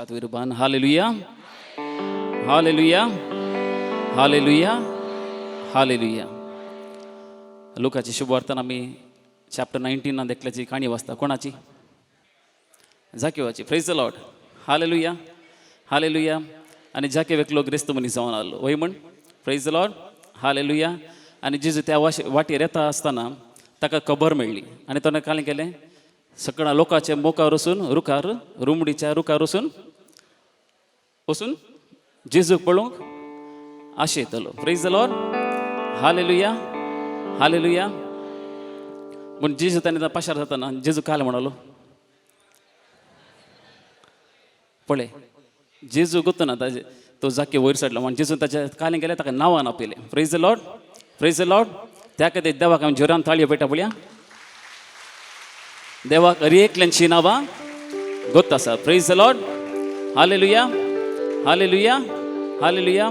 छात वयर बांद. Hallelujah, hallelujah, hallelujah, hallelujah. लुकाची शुभवार्तान आमी चॅप्टर 19 देखल्याची काणी वाचता. कोणाची? जाकेवाची. Praise the Lord. Hallelujah, hallelujah. आनी जाकेव एकलो ग्रेस्त मनीस जावन आसलो, वय म्हण. Praise the Lord. Hallelujah. आनी जेजू त्या वाटेर येता आसतना ताका खबर मेळ्ळी आनी ताणें कालें केलें, सगळ्या लोकांच्या मुखार वचून रुखार, रुमडीच्या रुखार वचून वचून जेजूक पळोवंक आशेतलो. Praise the Lord. Hallelujah, hallelujah. पूण जेजू ताणें पाशार जाताना जेजू काल म्हणालो, पळय जेजू गोतना ताजे तो जाके वयर चडलो म्हण जेजू ताच्या कालें गेलें, ताका नांवान आपयलें. Praise the Lord, praise the Lord. त्या खातीर देवाक आमी जोरान ताळयो पेटा पळया. देवाक हर एकल्यांची नांवां गोत आसा. Praise the Lord. Hallelujah, hallelujah, hallelujah.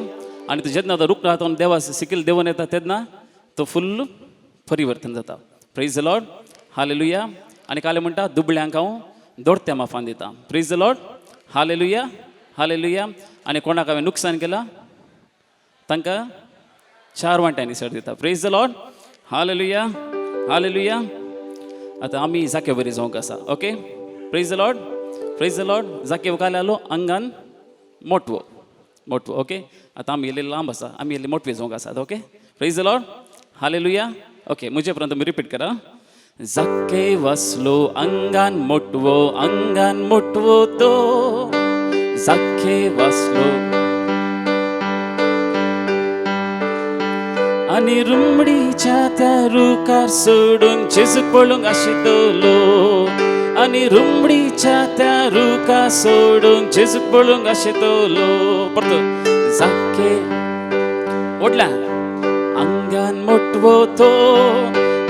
आनी तो जेन्ना तो रुख राहता देवा सिकील देवून येता तेन्ना तो फुल्ल परिवर्तन जाता. Praise the Lord. Hallelujah. आनी काले म्हणटा, दुबळ्यांक हांव दोडत्या माफान दिता. Praise the Lord. Hallelujah, hallelujah. आनी कोणाक हांवें नुकसान केलां तांकां 4 वांट्यांनी सर दिता. Praise the Lord. Hallelujah, hallelujah. आतां आमी जाके बरी जावंक आसा. Okay. Praise the Lord, praise the Lord. जाके काल आलो आंगान मोटवो मोटवो. ओके. आतां आमी इल्ले लांब आसा, आमी इल्ले मोटवे जावंक आसात. Okay. Praise the Lord. Hallelujah. Okay, म्हजे उपरांत तुमी रिपीट करा. जाके वसलो अंगान मोटवो, अंगान मोटवो तो, जाके वसलो आनी रुमडीच्या त्या रुखार सोडून जेजूक पळोवंक आशितलो, आनी रुमडीच्या त्या रुखार सोडून जेजूक पळोवंक आशितलो. परतो जाके ओडल्या अंगान मोटवो तो,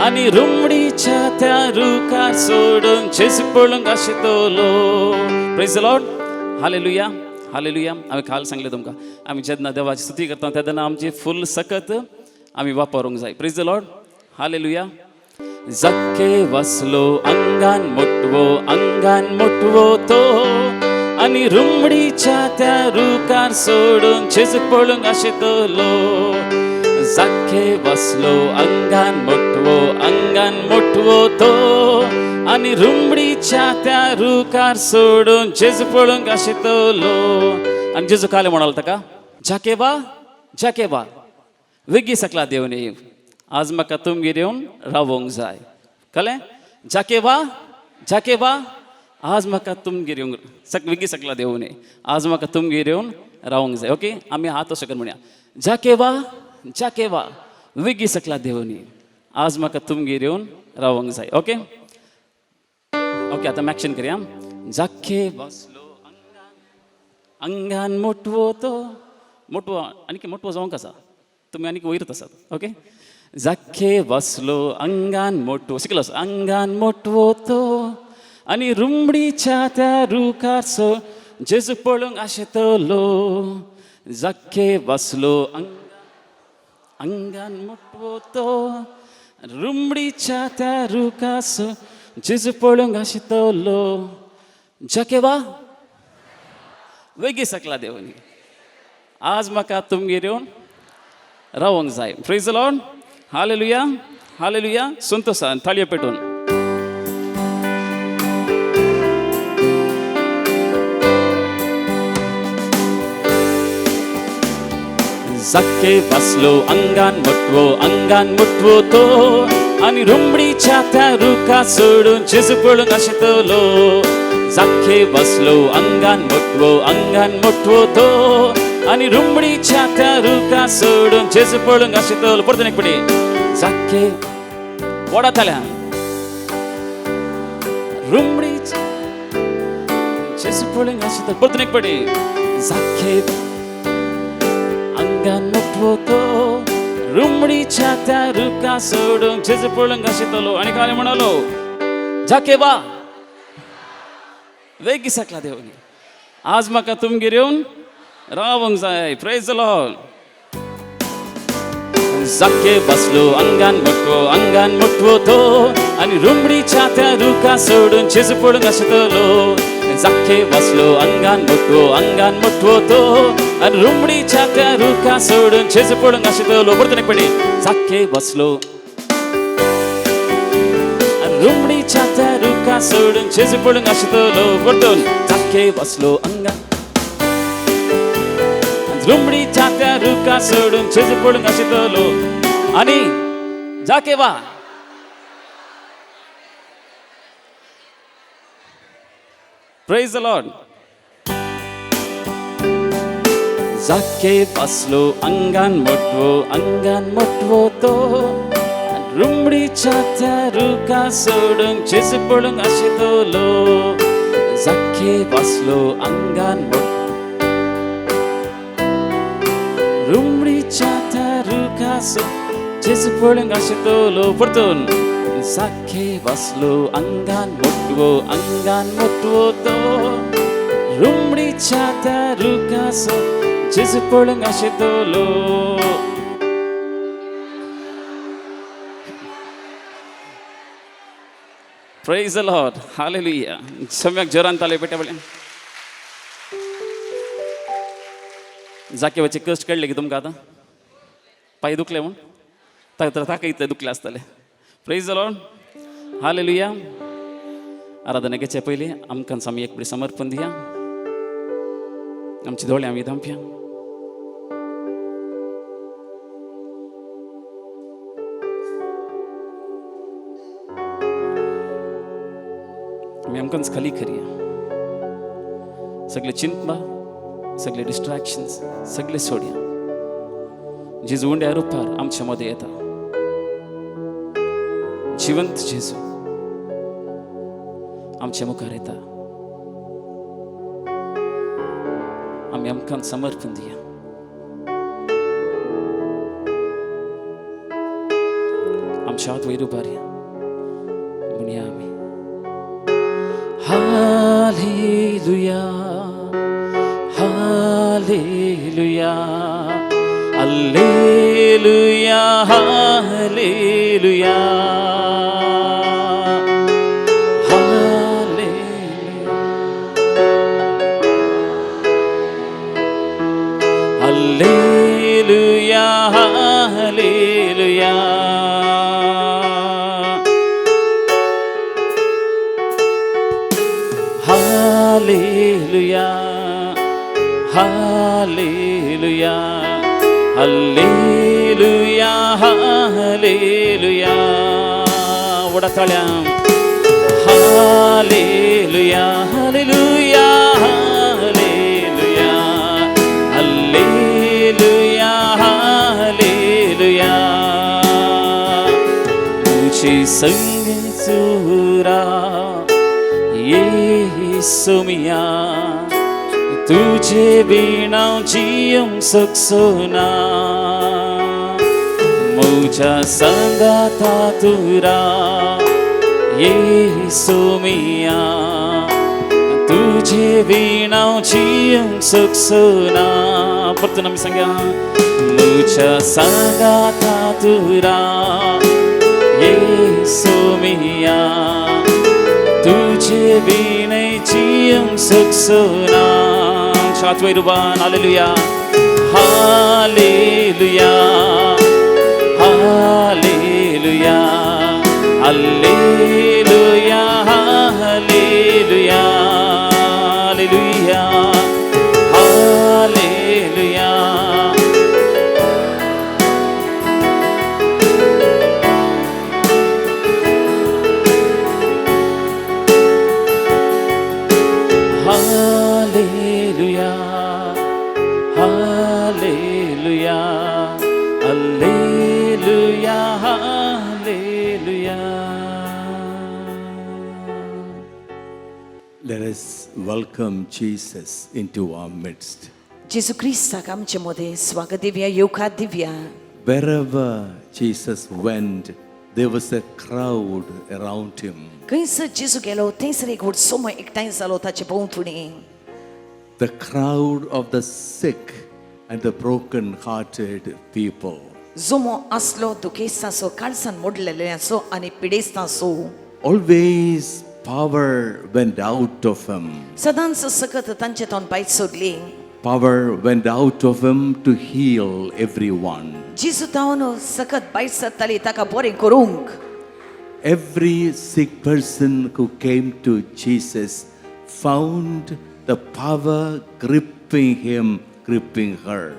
आनी रुमडीच्या त्या रुखार सोडून जेजूक पळोवंक आशितलो. Praise the Lord. Hallelujah, hallelujah. हांवें काल सांगलें तुमकां, आमी जेन्ना देवाची स्तुती करता तेन्ना आमची फूल सकत आमी वापरूंक जाय. Praise the Lord. Hallelujah. जाके वसलो अंगान मोटवो, अंगान मोटवो तो, आनी रुमडीच्या त्या रुखार सोडून जेजूक पळोवंक आशितलो. जाके बसलो अंगान मोटवो, अंगान मोटवो तो, आनी रुमडीच्या त्या रुखार सोडून जेजू पळोवंक आशितलो. आनी जेजू काले म्हणालो ताका, जाकेबा, जाकेबा, वेगीं सकला देवन येव, आज म्हाका तुमगेर येवन रावोंक जाय. कळ्ळें? जाकेबा, जाकेबा, आज म्हाका तुमगेर येवंक वेगीं सकला देवन ये, आज म्हाका तुमगेर येवन रावोंक जाय. ओके. आमी हात अशें करून म्हणया, जाकेबा, जाकेबा, वेगीं सकला देवन ये, आज म्हाका तुमगेर येवन रावोंक जाय. ओके. ओके, आतां एक्शन करया. जाके बसलो अंगान मोटवो तो, मोटवो आनीक मोटवो जावंक आसा, तुमी आनीक वयरच आसात. ओके. जाके बसलो अंगान मोटवो, शिकलो अंगान मोटवो तो, आनी रुमडीच्या त्या रुखार सो जेजू पळोवंक आशेतलो. जाके बसलो अंगान मोटवो तो, रुमडीच्या त्या रुखार सो जेजू पळोवंक आशेतलो. जाकेबा, वेगीं सकला देवनी, आज म्हाका तुमगेर येवन रावोंक जाय. Praise the Lord. Hallelujah, hallelujah. संतोषान ताळयो पेटून. जाके बसलो अंगान मोटवो, अंगान मोटवो तो, आनी रुमडीच्या त्या रुखा सोडून जेजू पळोवंक आशितलो. जाके बसलो अंगान मोटवो, अंगान मोटवो तो, आनी रुमडीच्या त्या रुखा सोडून जेजू पळोवंक आशितलो. परतून एक पटी. जाके वडा ताल्या, रुमडीच्या जेजू पळोवंक आशितलो. परतून एक पटी. जाके अंगान मोटवो तो, रुमडीच्या त्या रुखा सोडून जेजू पळोवंक आशितलो. आनी काले म्हणालो, जाकेबा, वेगीं सकला देवनी, आज म्हाका तुमगेर येवन रावंक जाय. Praise the Lord. जाके बसलो अंगान मोटवो, अंगान मोटवो तो, आनी रुमडीच्या त्या रुखा सोडून जेजू पळोवंक आशितलो. जाखे बसलो अंगान मोटवो अंगान मोटवो तो आनी रुमडीच्या त्या रुखा सोडून जेजू पळोवंक आशिल्लो. परतून एक पळय. जाखे बसलो रुमडीच्या त्या रुखा सोडून जेजू पळोवंक आशिल्लो. परतून जाखे बसलो अंगान रुमडीच्या त्या रुखा सोडून जेजू पळोवंक आशिल्लो. आनी जाके वा प्रेज the Lord. जाके बसलो अंगान मोटवो अंगान मोटवो तो रुमडीच्या त्या रुखा सोडून जेजू पळोवंक आशिल्लो. जाके बसलो अंगान मोटवो रुमडीच्या त्या रुखा सोडून जेजू पळोवंक आशिल्लो. परतून जाके बसलो अंगान मोटवो अंगान मोटवो तो रुमडीच्या त्या रुखा सोडून जेजू पळोवंक आशिल्लो. Praise the Lord. Hallelujah. सम्यक जोरान ताले बेटा बोले. जाके वचे कश्ट काडले की तुमकां आतां पांय दुखले म्हूण ताका ताका इतले दुखले आसतले. Praise the Lord. Hallelujah. आराधना घेवचे पयलीं आमकां आमी एक समर्पण दिया. आमचे दोळे आमी धांपया. आमी आमकांच खाली करया. सगळे चिंतपा, सगळे डिस्ट्रॅक्शन्स सगळे सोडया. जेजू उंड्या रुपार आमच्या मदें येता. जिवंत जेजू आमच्या मुखार येता. आमी आमकां समर्पण दिया. आमच्या हात वयर उबारया. म्हणया आमी hallelujah hallelujah hallelujah hallelujah hallelujah hallelujah hallelujah. Hallelujah hallelujah hallelujah hallelujah. व्हडा ताळ्यां hallelujah hallelujah hallelujah hallelujah hallelujah. तुझे संग चुरा येसू मिया तुझे बिना जियूंक शकचो ना. म्हज्या सांगाता तुरा येसू मिया तुझे बिना जियूंक शकचो ना. परतून आमी सांगया. म्हज्या सांगाता तुरा येसू मिया तुझे बिना जियूंक शकचो ना. हात वयर उबान hallelujah hallelujah hallelujah hallelujah hallelujah hallelujah hallelujah. Hallelujah hallelujah hallelujah hallelujah. Let us welcome Jesus into our midst. जेजू क्रिस्ताक आमचे मदें स्वागत दिवया, येवकार दिवया. Wherever Jesus went, there was a crowd around him. खंयसर जेजू गेलो थंयसर एक व्हड समय एकठांय जालो ताचे भोंवतणी. The crowd of the sick and the broken-hearted people. जमो आसलो दुखेस्तांचो, काळसान मोडलेल्यांचो आनी पिडेस्तांचो. Always Power went out of him. सदांच सकत तांचे तोंड भायर सोडली. Power went out of him to heal everyone. जेजू तावन सकत भायर सरताली ताका बरें करूंक. Every sick person who came to Jesus found the power gripping him, gripping her.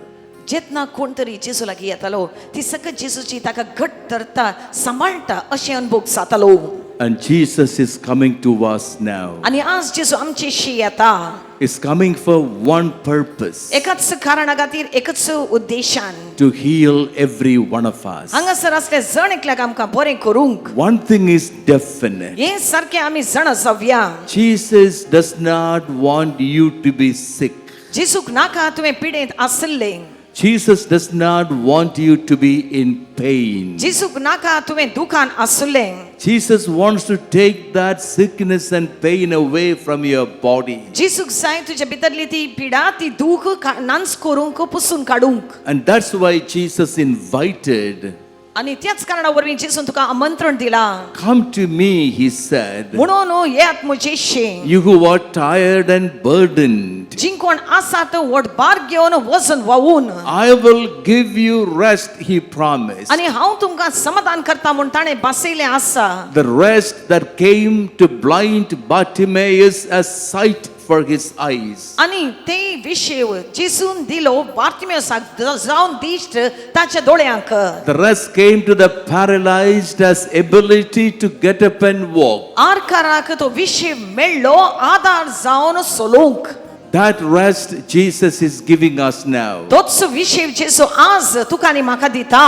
जेन्ना कोण तरी जेजू लागीं येतालो ती सकत जेजूची ताका घट धरता सांबाळटा अशें अनुभव जातालो. And Jesus is coming to us now. आनी आज जेजू आमचेशी येता. Is coming for one purpose, एकाच कारणा खातीर एकच उद्देशान to heal every one of us. हांगासर असले जण एकल्याक आमकां बरें करूंक. One thing is definite. हें सारकें आमी जाणा जावया. Jesus does not want you to be sick. जेजूक नाका तुवें पिडेंत आसलें. Jesus does not want you to be in pain. जेजूक नाका तुवें दुखान आसलें. Jesus wants to take that sickness and pain away from your body. जेजूक जाय तुज्या भितरली ती पिडा ती दूख नांच करूंक पुसून काडूंक. And that's why Jesus invited, आनी त्याच कारणा वरवीं जेजून तुका आमंत्रण दिलां. "Come to me," he said, म्हणून येयात म्हजेशी "you who are tired and burdened. जी कोण आसात व्हड भार घेवन वजन व्हांवून. I will give you rest," he promised. आनी हांव तुमकां समाधान करता म्हूण ताणें बसयलें आसा. The rest that came to blind Bartimaeus as sight for his eyes. आनी ते विशेव जेजून दिलो बार्तिमेसाक जावन दिश्ट ताच्या दोळ्यांक. The rest came to the paralyzed as ability to get up and walk. आरकाराक तो विशेव मेळ्ळो आदार जावन सोलोवंक. That rest Jesus is giving us now. तोच विशेव जेजू आज तुका आनी म्हाका दिता.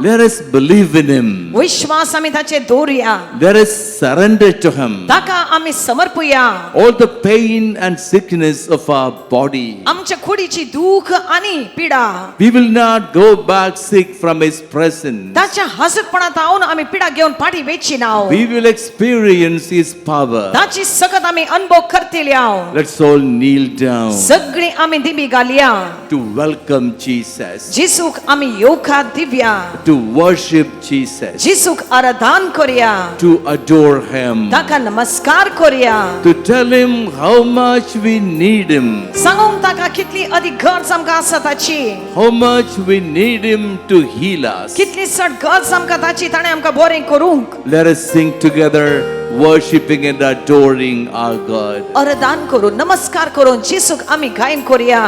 Let us believe in him. विश्वास आमी ताचेर दवरुया. Let us surrender to him. ताका आमी समर्पुया. All the pain and sickness of our body. आमच्या कुडीची दूख आनी पिडा. We will not go back sick from his presence. ताच्या हजरपणांत हांव आमी पिडा घेवन फाटी वेची ना. We will experience his power. ताची सकत आमी अनुभव करतले हांव. Let's all kneel down सगळी आमी दिमी घालया to welcome Jesus, जेजूक आमी येवकार दिवया. To worship Jesus, जेजूक आराधन करया. To adore him, ताका नमस्कार करया. To tell him how much we need him, सांगूंक ताका कितली अदीक गरज आमकां आसा ताची. How much we need him to heal us. कितली चड गरज आमकां ताची ताणें आमकां बरें करूंक. Let us sing together, worshiping and adoring our God. आराधन करून नमस्कार करून जेजूक आमी गायन करया.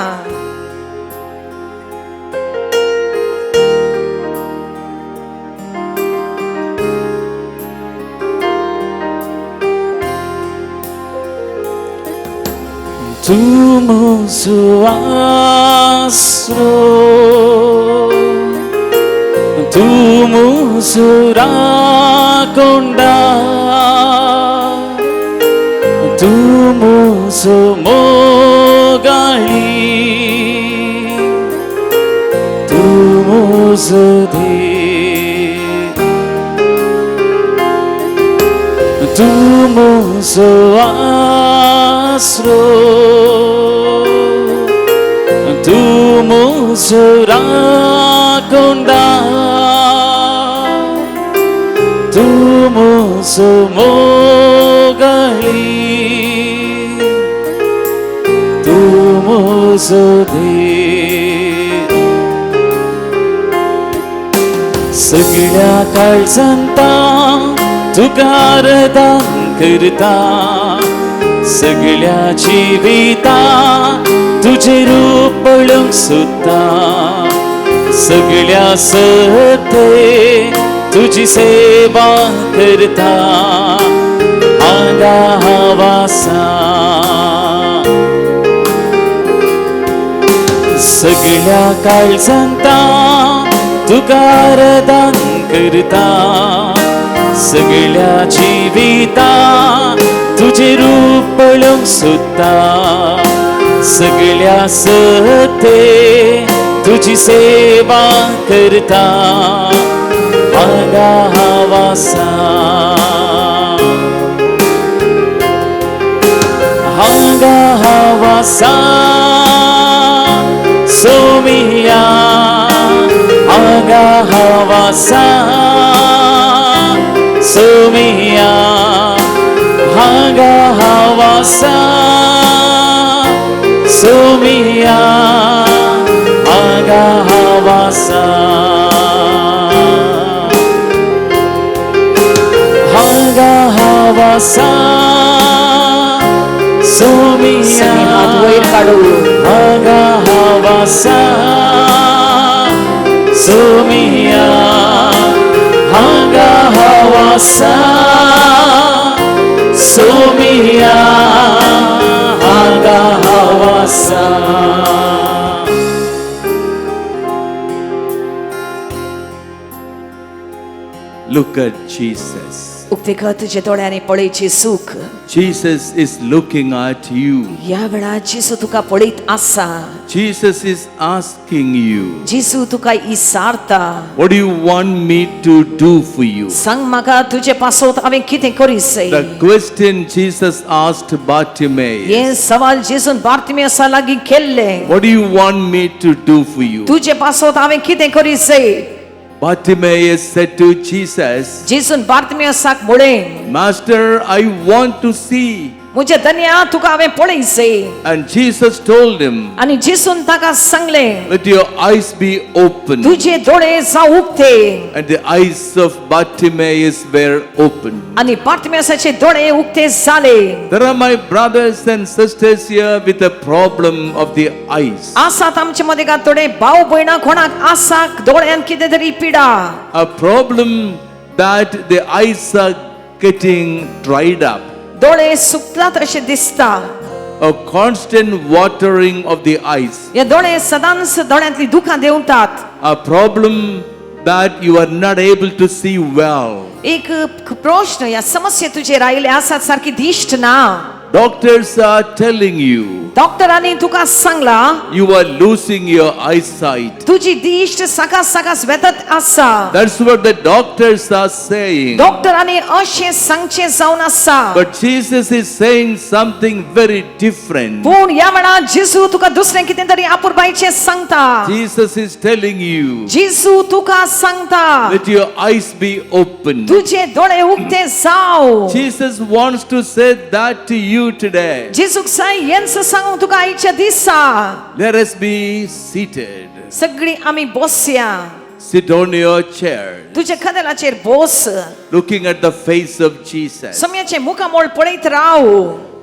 Tu muso astro, tu muso raconda, tu muso mogali, tu muso de, tu muso astro, tu muso raconda, tu muso mogali, tu muso de. सगळ्या काळजांता तुका आराधन करता, सगळ्या जिविता तुझे रूप पळोवंक सोदता, सगळ्या सते तुझी सेवा करता, हांगा हांव आसा. सगळ्या काळजांता तुका आराधन करता, सगळ्या जिविता तुझे रूप पळोवंक सोदता, सगळ्या सते तुझी सेवा करता, हांगा हांव आसा, हांगा हांव आसा सोमिया, हांगा हांव आसा सोमिया, हांगा आसा सोमिया हांगा हांव आसा हांगा हांव आसा सोमिया सगळे हात वयर काडू. हांगा हांव आसा सोमिया हांगा हांव आसा सोमिया हांगा हांव आसा. Look at Jesus. उक्ते कर तुझे दोळ्यांनी पळय जेसूक. Jesus is looking at you. ह्या वेळार जेसू तुका पळयत आसा. Jesus is asking you, जेसू तुका इसारता. what do you want me to do for you? सांग म्हाका तुजे पासत हांवें कितें करीसय. The question Jesus asked Bartimaeus, हें सवाल जेसून बार्तिमेसा लागीं केल्लें. what do you want me to do for you? तुजे पासत हांवें कितें करीसय. Bartimaeus said to Jesus, जेसून बार्तिमेसाक म्हळें, Master, I want to see. म्हज्या धनया तुका हांवें पळयसय. And Jesus told him, आनी जेसून ताका सांगलें, let your eyes be open. तुजे दोळे जावं उक्ते. And the eyes of Bartimaeus were opened. आनी बार्तिमेसाचे दोळे उक्ते जाले. There are my brothers and sisters here with a problem of the eyes. आसात आमचे मदें का थोडे भाव भयणां कोणाक आसा दोळ्यान कितें तरी पिडा. A problem that the eyes are getting dried up. दोळे सुकतात अशें दिसता. A constant watering of the eyes. हे दोळे सदांच दोळ्यांतली दुखां देंवतात. A problem that you are not able to see well. एक प्रश्न ह्या समस्या तुजेर आयिल्ले आसात सारकी दिश्ट ना. Doctors are telling you, डॉक्टरांनी तुका सांगलां you are losing your eyesight. तुजी दिश्ट सकास सकास वेतत आसा. That's what the doctors are saying. डॉक्टरांनी अशें सांगचें जावन आसा. But Jesus is saying something very different. पूण ह्या वेळार जेजू तुका दुसरें कितें तरी आपुरबायचें सांगता. Jesus is telling you, जेजू तुका सांगता let your eyes be open. तुजे दोळे उक्ते जाव. Jesus wants to say that to you today. जेजूक जाय हेंच सांगूंक तुका आयच्या दिसा. Let us be seated. सगळीं आमी बसया. Sit on your chair, तुज्या कदेलाचेर बस. looking at the face of Jesus. सम्याचें मुखामोळ पळयत राव.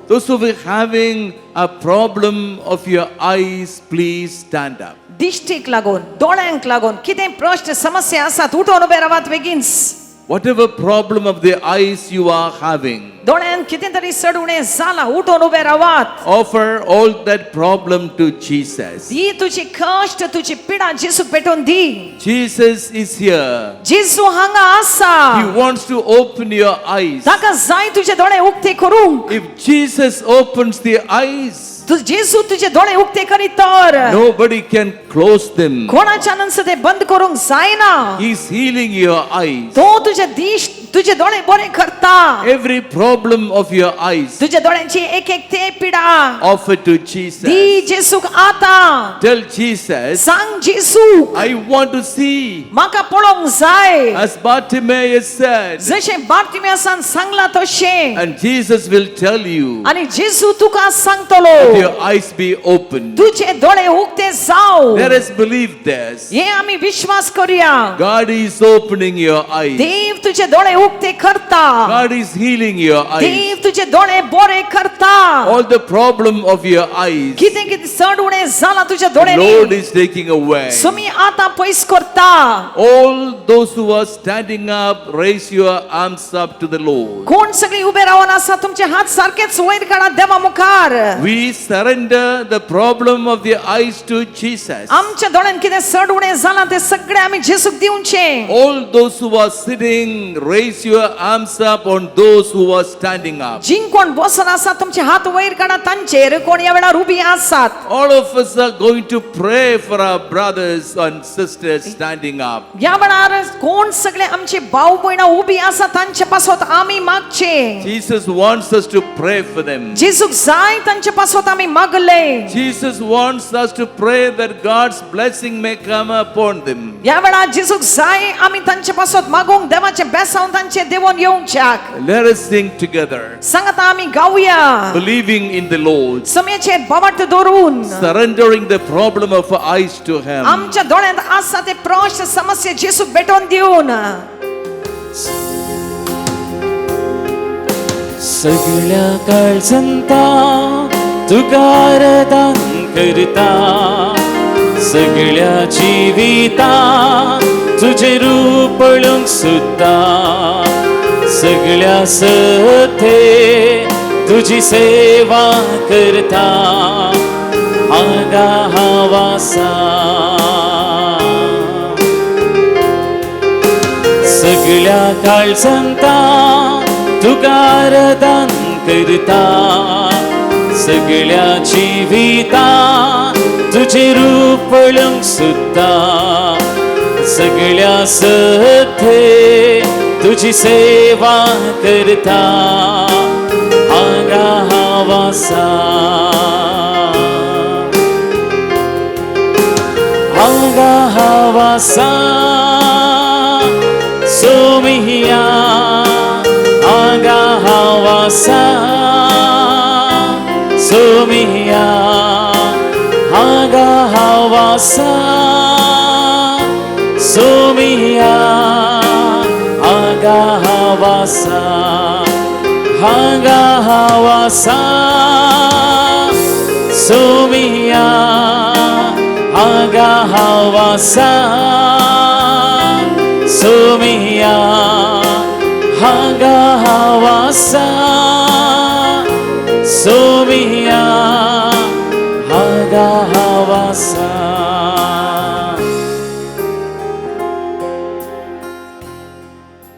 Those who are having a problem of your eyes, please stand up. दिश्टीक लागून दोळ्यांक लागून कितें प्रश्न समस्या आसात उठोवन उबे रावात बेगीनच. Whatever problem of the eyes you are having, दोळ्यांत कितें तरी चड उणें जालां उठोवन उबे रावात. offer all that problem to Jesus. दी तुजी कश्ट तुजी पिडा जेजूक पेटोवन दी. Jesus is here. जेजू हांगा आसा. He wants to open your eyes. ताका जाय तुजे दोळे उक्ते करूंक. If Jesus opens the eyes, तू जेजू तुजे दोळे उक्ते करीत तर nobody can close them. कोणाच्यानच ते बंद करूंक जायना. He's healing your eyes. तो तुजे दिश तुजे दोळे बरे करता. Every problem of your eyes, तुझ्या दोळ्यांची एक एक ते पिडा offer to Jesus. दी जेजूक आतां. Tell Jesus, सांग जेजू I want to see. म्हाका पळोवंक जाय. As Bartimaeus said, जशें बार्तिमेसान सांगलां तशें. and Jesus will tell you, आनी जेजू तुका सांगतलो let your eyes be opened. तुझे दोळे उक्ते जाव. Let us believe this. हे आमी विश्वास करूया. God is opening your eyes. देव तुझे दोळे उक्ते करता. God is healing your eyes. देव तुझे दोळे बरे करता. All the problem of your eyes, कितें कितें चड उणें जालां तुज्या the Lord दोळ्यांनी is taking away. सुमी आतां पयस करता. All those who are standing up, raise your arms up to the Lord. कोण सगळी उबे रावन आसा तुमचे हात सारकेच वयर काडा देवा मुखार. We surrender the problem of the eyes to Jesus. आमच्या दोळ्यान कितें चड उणें जालां तें सगळें आमी जेजूक दिवचें. All those who are sitting, raise your arms up on those who are standing up. जी कोण बसून आसा तुमचे हात वयर काडा तांचेर कोण ह्या वेळार उबी आसात. All of us are going to pray for our brothers and sisters standing up. ह्या वेळार कोण सगळे आमचे भाव भयणां उबी आसा तांचे पासत आमी मागचे. Jesus wants us to pray for them. जेजूक जाय तांचे पासत आमी मागले. Jesus wants us to pray that God's blessing may come upon them. ह्या वेळार जेजूक जाय आमी तांचे पासत मागूंक देवाचें बेसांव तांचे देवोन येवच्याक. Let us sing together. सांगात आमी गावया. Believing in the Lord, समयाचेर बावार्थ दवरून surrendering the problem of our eyes to Him. आमच्या दोळ्यांत आसा ते प्रश्न समस्या जेसूक भेटोवन दिवन. सगळ्या काळजंता तुका आराधन करता, सगळ्या जिविता तुझे रूप पळोवंक सोदता, सगळ्या सथे तुझी सेवा करता, हांगा हांव आसा. सगळ्या काळजांता तुका आराधन करता, सगळ्या जिविता तुझे रूप पळोवंक सोदता, सगळ्या सथे तुझी सेवा करता, हांगा हांव आसा. हांगा हांव आसा सोमिया, हांगा हांव आसा सोमिया, हांगा हांव आसा सोमिया, हांगा हांव आसा, हांगा हांव आसा सोमिया, हांगा हांव आसा सोमिया, हांगा हांव आसा सोमिया, हांगा हांव आसा.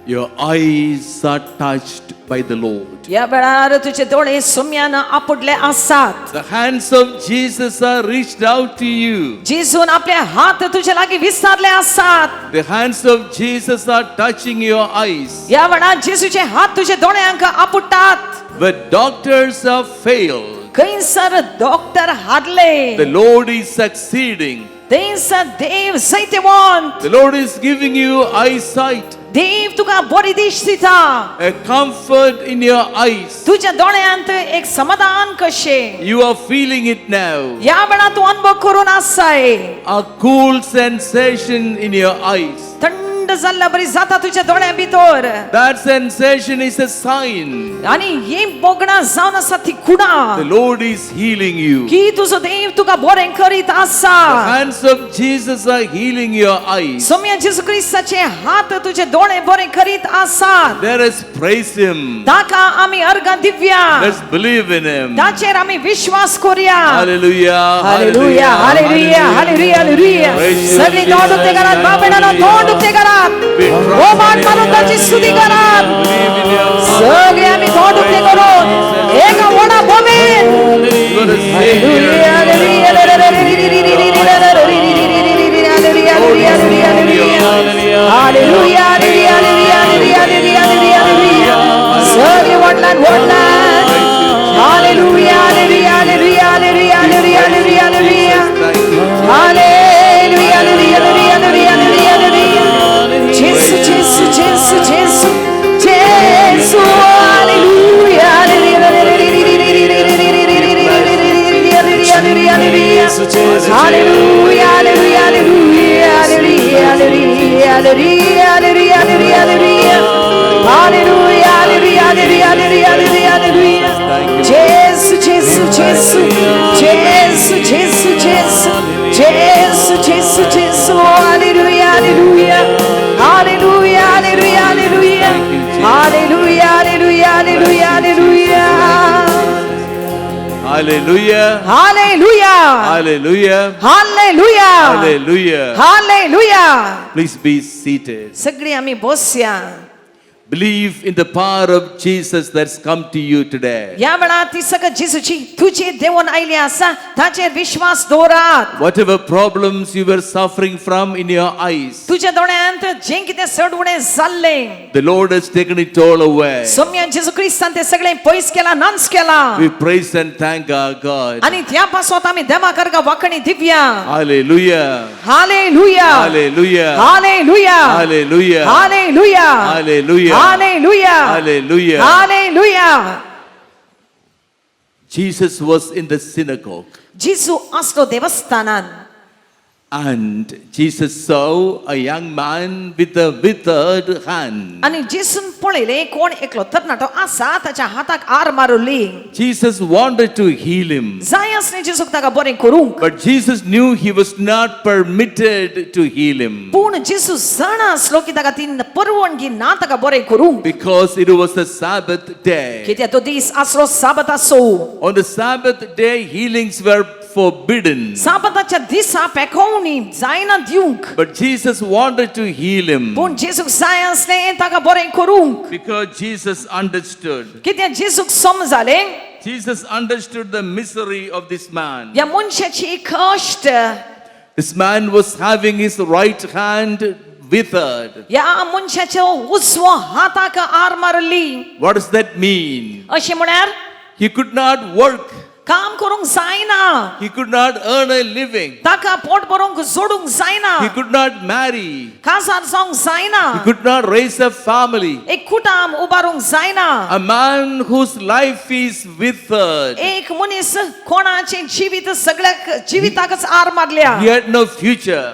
Your eyes are touched by the Lord. ह्या वेळार तुझे दोळे सोम्यान आपुडले आसात. The hands of Jesus are reached out to you. जेजून आपले हात तुझे लागीं विस्तारले आसात. The hands of Jesus are touching your eyes. ह्या वेळार जेजूचे हात तुझे दोळ्यांक आपुडटात. The doctors have failed. खंयसर doctor हारले, The Lord is succeeding. थंयसर देव जैतवंत. The Lord is giving you eyesight, देव तुका बरी दिश दिता. a comfort in your eyes. तुझ्या दोळ्यांत एक समाधान कशें. You are feeling it now. ह्या वेळार तूं अनुभव करून आसाय. A cool sensation in your eyes. थंड जाल्ल्या बरी जाता तुझ्या दोळ्यां भितर. That sensation is a sign. आनी ही बोगणां जावन आसा ती कुडां The Lord is healing you. की तुजो देव तुका बरें करीत आसा. The hands of Jesus are healing your eyes. Saumya जेजू क्रिस्ताचे हात तुझे दोळे बरे करीत आसात. Let us praise Him. ताका आमी अर्गां दिवया. Let's believe in Him. ताचेर आमी विश्वास करूया. Hallelujah. Hallelujah, hallelujah, hallelujah, hallelujah. Praise you, सगळी तोंड उक्ते करात, बाप बहिणांनो, तोंड उक्ते करात. We trust ओ मान in मारून you. ताची स्तुती करात. Believe in your सगळे आमी तोंड उक्ते करून एका व्हडा बोबेन. You are the Savior. Hallelujah, hallelujah, hallelujah, hallelujah, hallelujah, hallelujah. सगळे वडिलान वडिलान. Hallelujah, hallelujah, hallelujah, hallelujah, hallelujah, hallelujah, hallelujah. Thank you. Hallelujah, hallelujah, hallelujah, hallelujah, hallelujah. Gesù, Gesù, Gesù, Gesù, Gesù, hallelujah, hallelujah, hallelujah, hallelujah, hallelujah, hallelujah, hallelujah, hallelujah, hallelujah, hallelujah, hallelujah, hallelujah, hallelujah, hallelujah, hallelujah, hallelujah, hallelujah, hallelujah. Gesù, Gesù, Gesù, Gesù, Gesù, Gesù, Gesù, Gesù, Gesù, hallelujah, hallelujah, hallelujah, hallelujah, hallelujah, hallelujah, hallelujah, hallelujah, hallelujah. Hallelujah. Hallelujah, Hallelujah. Hallelujah, Hallelujah. Hallelujah. Please be seated. सगळी आमी बसया. Believe in the power of Jesus that's come to you today. ह्या वेळार ती सगळं जेजूची तुजे देवून आयली आसा ताचेर विश्वास दवरात. Whatever problems you were suffering from in your eyes, तुज्या दोळ्यांत जें कितें चड उणें जाल्लें, the Lord has taken it all away. Saumya जेजू क्रिस्तान तें सगळें पयस केलां, नांच केलां. We praise and thank our God. आनी त्या पासत आमी देवा कर्गा वाकणी दिवया. Hallelujah. Hallelujah, Hallelujah. Hallelujah, Hallelujah. Hallelujah, Hallelujah. Hallelujah. Hallelujah. Hallelujah. Jesus was in the synagogue जेजू आसलो देवस्थानान and Jesus saw a young man with a withered hand. आनी जेसून पळयलें कोण एकलो तरणाटो आसा ताच्या हाताक R मारुल्ली. Jesus wanted to heal him. जाय आसलें जेजूक ताका बरें करूंक. But Jesus knew he was not permitted to heal him पूण जेजू जाणा आसलो की ताका ती परवानगी ना ताका बरें करूंक, because it was the Sabbath day. कित्याक तो दीस आसलो साबताचो. On the Sabbath day, healings were forbidden. साबताच्या दिसा पेखोवणी जायना दिवंक. But Jesus wanted to heal him पूण जेजूक जाय आसलें ताका बरें करूंक, because Jesus understood. कित्याक जेजूक समजालें. Jesus understood the misery of this man. ह्या मनशाची कश्ट. This man was having his right hand withered. ह्या मनशाच्या उजवो हाताक आर मारली. What does that mean? अशें म्हळ्यार He could not work. काम करूंक जायना. He could not earn a living. ताका पोट भरूंक जोडूंक जायना. He could not marry. काजार जावंक जायना. He could not raise a family. एक कुटाम उबारूंक जायना. A man whose life is withered. एक मनीस कोणाचें जिवीत सगळ्याक जिविताकच आर मारल्या. He had no future.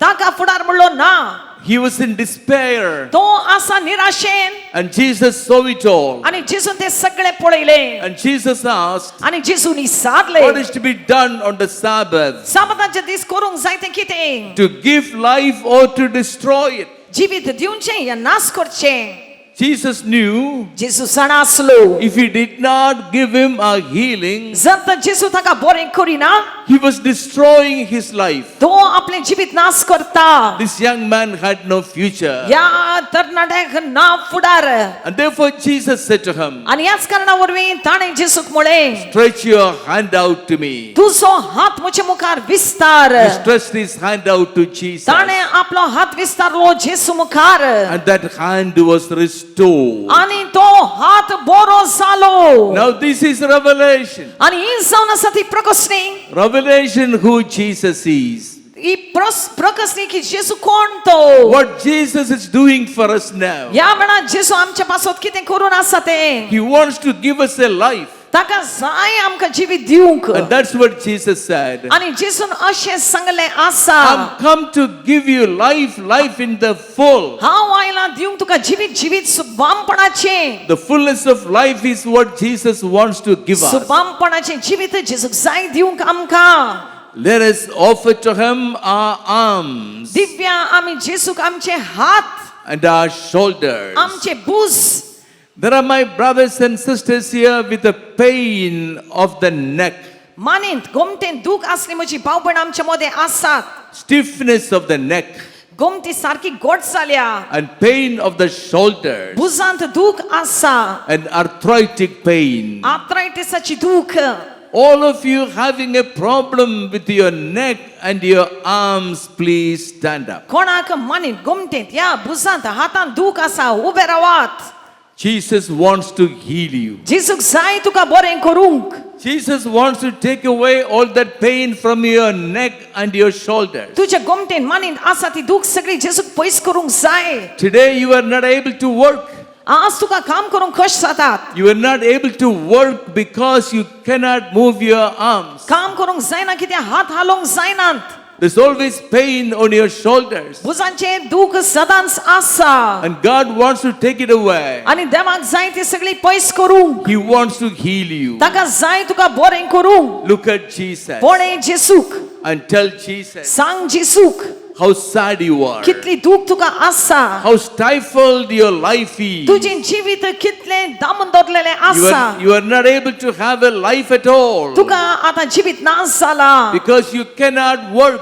ताका फुडार म्हणलो ना. He was in despair. तो आसा निराशेन. And Jesus saw it all. आनी जेजून ते सगळे पळयले. And Jesus asked, आनी जेजून विचारले, "What is to be done on the Sabbath? साबाताचे दीस करूंक जाय तें कितें? To give life or to destroy it?" जिवीत दिवचें या नाश करचें? Jesus knew जेजू जाणा आसलो, if he did not give him a healing, जर तर जेजू ताका बरें करिना, he was destroying his life. तो आपलें जिवीत नाश करता. This young man had no future. ह्या तरणाट्याक ना फुडार. And therefore, Jesus said to him, आनी ह्याच कारणा वरवीं ताणें जेजूक म्हळें, "Stretch your hand out to me." तुजो हात म्हजे मुखार विस्तार. He stretched his hand out to Jesus, ताणें आपलो हात विस्तारलो जेजू मुखार, and that hand was restored. आनी तो हात बरो जालो. Now, this is revelation. आनी ही जावन आसा ती प्रकसणी. Revelation who Jesus is. ही प्रकसणी की जेजू कोण तो. What Jesus is doing for us now. ह्या वेळार जेजू आमच्या पासत कितें करून आसा तें. He wants to give us a life. ताका जाय आमकां जिवीत दिवंक. And that's what Jesus said. आनी जेजून अशें सांगलें आसा, I'm come to give you life, life in the full. हांव आयला दिवंक तुका जिवीत, जिवीत सुबामपणाचें. The fullness of life is what Jesus wants to give us. सुबामपणाचें जिवीत जेजूक जाय दिवंक आमकां. Let us offer to him our arms Divya आमी जेजूक आमचे हात and our shoulders. आमचे भूज. There are my brothers and sisters here with the pain of the neck, मानेंत गोमटेन दूख आसली म्हजी भाव भयण आमच्या मदें आसात. stiffness of the neck, गोमटी सारकी गोड जाल्या. and pain of the shoulders, भुजांत दूख आसा. and arthritic pain. आर्थरायटिसाची दूख. All of you having a problem with your neck and your arms, please stand up. कोणाक मानेंत गोमटेंत या भुजांत हातांत दूख आसा उबे रावात. Jesus wants to heal you. जेजूक जाय तुका बरें करूंक. Jesus wants to take away all that pain from your neck and your shoulders. तुज्या गोमटेन मानेंत आसा ती दूख सगळी जेजूक पयस करूंक जाय. Today you are not able to work. आज तुका काम करूंक कश्ट जातात. You are not able to work because you cannot move your arms. काम करूंक जायना कित्याक हात हालोवंक जायनात. There's always pain on your shoulders. भुजांचेर दूख सदांच आसा. And God wants to take it away. आनी देवाक जाय ती सगळी पयस करूंक. He wants to heal you. ताका जाय तुका बरें करूंक. Look at Jesus पळय जेसूक. And tell Jesus सांग जेसूक how sad you are, कितली दूख तुका आसा, how stifled your life is. तुजें जिवीत कितलें दामून दवरलेलें You आसा. are not able to have a life at all तुका आतां जिवीत नाश जाला, because you cannot work.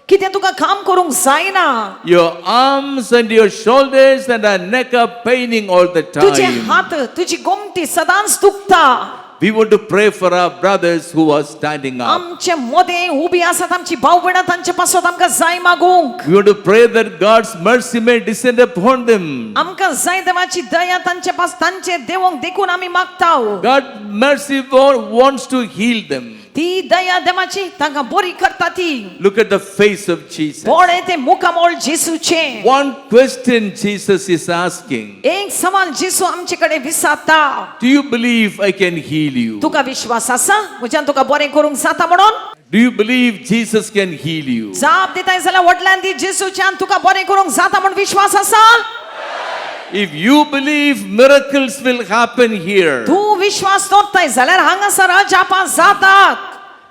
कितें तुका काम करूंक जायना. Your arms and your shoulders and our neck are paining all the तुजे time. हात तुजी गोमटी सदांच दुखता. We want to pray for our brothers who are standing up. आमचे मदें उबी आसात आमची भाव भयणां तांचे पासत आमकां जाय मागूंक. We want to pray that God's mercy may descend upon them. आमकां जाय देवाची दया तांचे पास तांचे देवोंक देखून आमी मागता. God mercy wants to heal them. ती दया देवाची तांकां बरी करता ती. Look at the face of Jesus. पळय ते मुखामोळ जेसूचें. One question Jesus is asking. एक सवाल जेसू आमचे कडेन विचारता. Do you believe I can heal you? तुका विश्वास आसा म्हज्यान तुका बरें करूंक जाता म्हणून? Do you believe Jesus can heal you? जाप दिताय जाल्यार व्हडल्यान दी, जेसूच्यान तुका बरें करूंक जाता म्हूण विश्वास आसा? If you believe, miracles will happen here. तूं विश्वास दवरताय जाल्यार हांगासर अजापां जातात.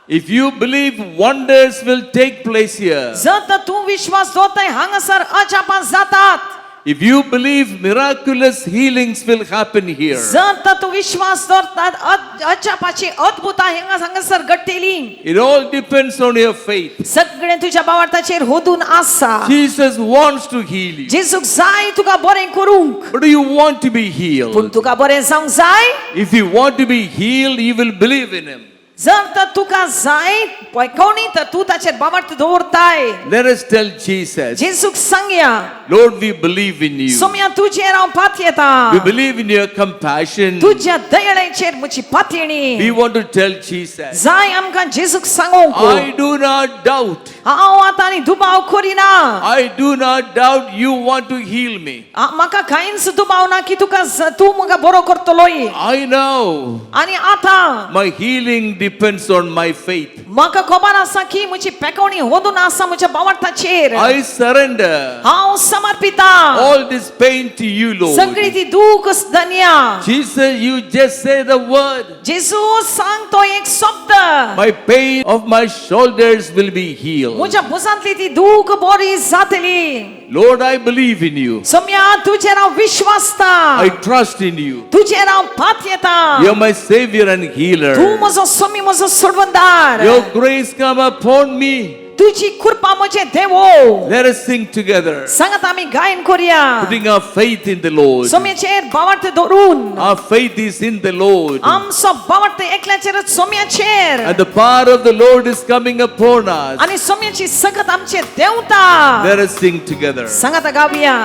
If you believe, wonders will take place here. जर तर तूं विश्वास दवरताय हांगासर अजापां जातात. If you believe, miraculous healings will happen here. जर तर तूं विश्वास दवरतात अजापाची अद्भुतां हांगासर घडटली. It all depends on your faith. सगळें तुज्या बावार्थाचेर होदून आसा. Jesus wants to heal you. जेजूक जाय तुका बरें करूंक. But do you want to be पूण healed? तुका बरें जावंक जाय? If you want to be healed, you will believe in him. जर तर तुका जाय पळोवणी तर तूं ताचेर बावार्थ दवरताय. Let us tell Jesus, जेजूक सांगया, Lord, we believe in you. Saumya तुजेर हांव पातयेता. We believe in your compassion. तुज्या दयळेचेर म्हजी पातयेणी. We want to tell Jesus, जाय आमकां जेजूक सांगूंक, I do not doubt. हांव आतां आनी दुबाव करिना. I do not doubt you want to heal me. म्हाका कांयच दुबाव ना की तुका तूं म्हाका बरो करतलोय. I know आनी आतां my healing depends on my faith. म्हाका खबर आसा की म्हजी पेकवणी होदून आसा म्हज्या बावार्थाचेर. I surrender हांव समर्पिता all this pain to you, सगळी Lord. ती दूख धन्या. Jesus, you just say the word. जेजू सांग तो एक शब्द. My pain of my shoulders will be healed. म्हज्या भुजांतली ती दूख बरी जातली. Lord, I believe in you. Saumya तुजेर हांव विश्वासता. I trust in you. तुजेर हांव पातयेता. You're my savior and तूं healer. म्हजो सोमी म्हजो सोडवणदार. Your grace come upon me. तुजी कृपा म्हजें देवो. Let us sing together, सांगात आमी गायन करुया, putting our faith in the Lord. सोम्याचेर बावार्थ दवरून. Our faith is in the Lord. आमचो बावार्थ एकल्याचेरच सोम्याचेर. And the power of the Lord is coming upon us. आनी सोम्याची सगत आमचेर देंवता. Let us sing together. सांगात गावया.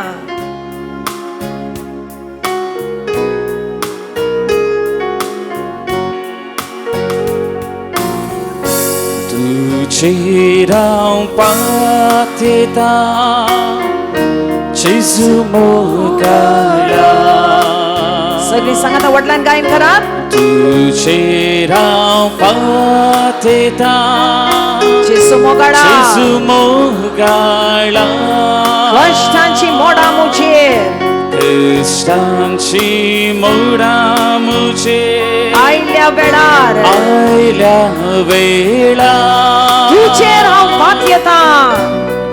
तुजेर हांव पातयेता जेजू मोगाळा. सगळी सांगात वडिलांन गायन करात. तुजेर हांव पातयेता जेजू मोगाळा. जेजू मोगाळा. कश्टांची मोडां म्हजेर कश्टांची मोडां म्हजेर आयल्या वेळार आयल्या वेळार तुजेर हांव पातयेता.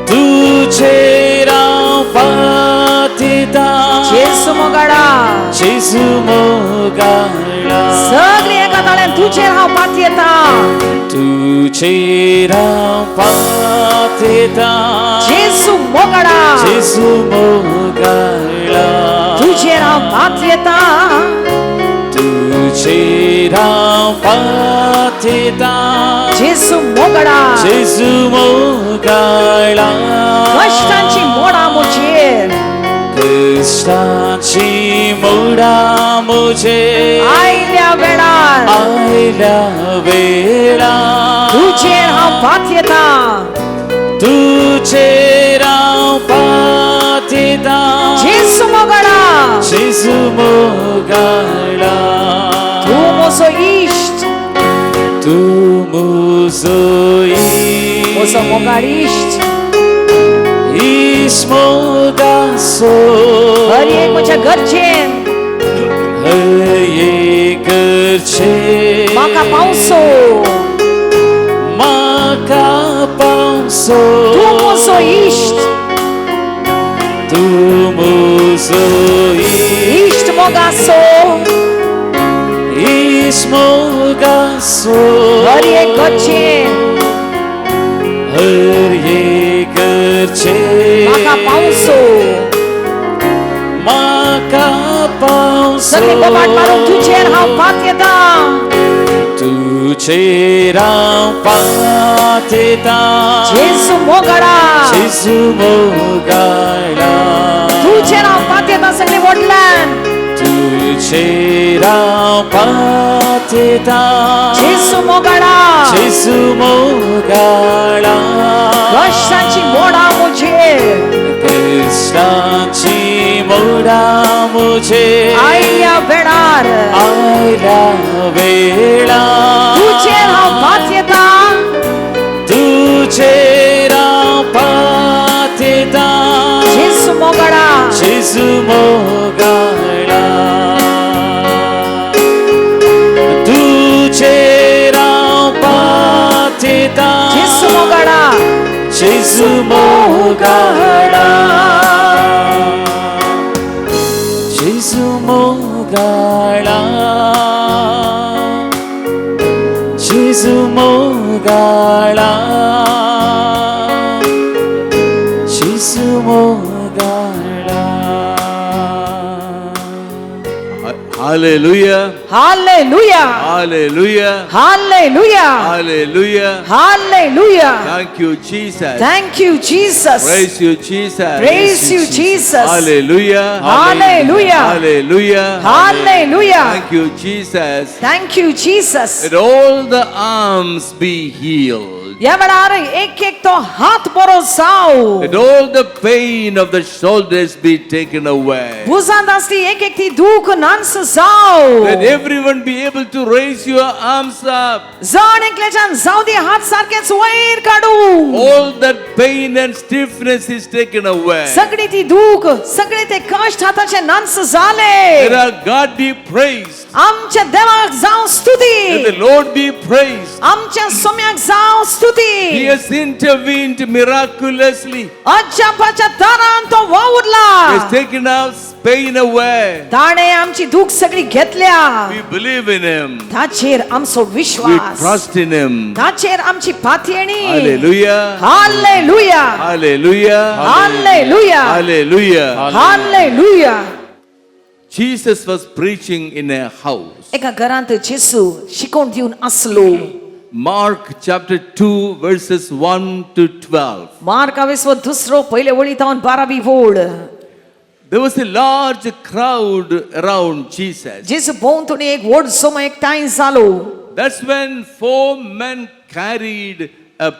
तुजेर हांव पातयेता जेजू मोगाळा. जेजू मोगाळा. सगळी एका ताळ्यान तुजेर हांव पातयेता. तुजेर हांव पातयेता जेजू मोगाळा. जेजू मोगाळा. तुजेर हांव पातयेता. तुजेर हांव पातयेता जेजू मोगाळा. जेजू मोगाळा. कश्टांची मोडां म्हजेर कश्टांची मोडां म्हजेर आयल्या वेळार आयल्या वेळार तुजेर हांव पातयेता. तुजेर हांव पातयेता जेजू मोगाळा. जेजू मोगाळा. तूं म्हजो इश्ट. तूं म्हजो म्हजो मोगाळ इश्ट. इश्ट मोगासो हर एक म्हज्या गरजेन हर एक गरजेन म्हाका पावसो. म्हाका पावसो. तूं म्हजो इश्ट. तूं म्हजो इश्ट मोगासो. इश्ट मोगासो हर एक गरजेन हर एक गरजेन म्हाका पावसो. म्हाका पावसो. सगळे बोबाट मारून तुजेर हांव पातयेता. तुजेर हांव पातयेता जेजू मोगाळा. जेजू मोगाळा. तुजेर हांव पातयेता सगळे व्हडल्यान. तुजेर हांव पातयेता पातेता. जेजू मोगाळा. जेजू मोगाळा. कश्टांची मोडा मुझे. कश्टांची मोडा मुझे. आयल्या वेळार. आयल्या वेळा. तुजेर हांव पातयेता. तुजेर हांव पातेता. जेजू मोगाळा. जेजू मोगाळा. तुजेर हांव पातेता. जेजू मोगाळा. जेजू मोगाळा. जेजू मोगाळा. जेजू मोगाळा. जेजू मोगाळा. Hallelujah. Hallelujah. Hallelujah. Hallelujah. Hallelujah. Hallelujah. Thank you, Jesus. Thank you, Jesus. Praise you, Jesus. Praise you, Jesus. Hallelujah. Hallelujah. Hallelujah. Hallelujah. Thank you, Jesus. Thank you, Jesus. Let all the arms be healed. ह्या वेळार एक एक तो हात बरो जाव. Let all the pain of the shoulders be taken away. भुजांत आसली एक एक ती दूख नांस जाव. Let everyone be able to raise your arms up. जण एकल्याच्यान जाव दी हात सारकेच वयर काडू. All that pain and stiffness is taken away. सगळी ती दूख, सगळे ते कश्ट हाताचे नांस जाले. Let our God be praised. आमच्या देवाक जावं Let स्तुती. The Lord be praised. आमच्या सोम्याक जावं He स्तुती. Has intervened miraculously. अजापाच्या दारान तो He वावुरला. Has taken our pain away. ताणे आमची दूख सगळी घेतल्या. We believe in Him. ताचेर आमचो We Vishwas. Trust in Him. ताचेर आमची पातयेणी. Hallelujah. Hallelujah. Hallelujah. Hallelujah. Hallelujah. Hallelujah. Jesus was preaching in a house. एका घरांत जेसू शिकोवन दिवन आसलो. Mark chapter 2, verses 1 to 12. मार्का विसव दुसरो, पयले वळी तावन 12वी वोळ. There was a large crowd around Jesus. जेजू भोंवतणी एक व्हड जमो एकठांय जालो. That's when four men carried a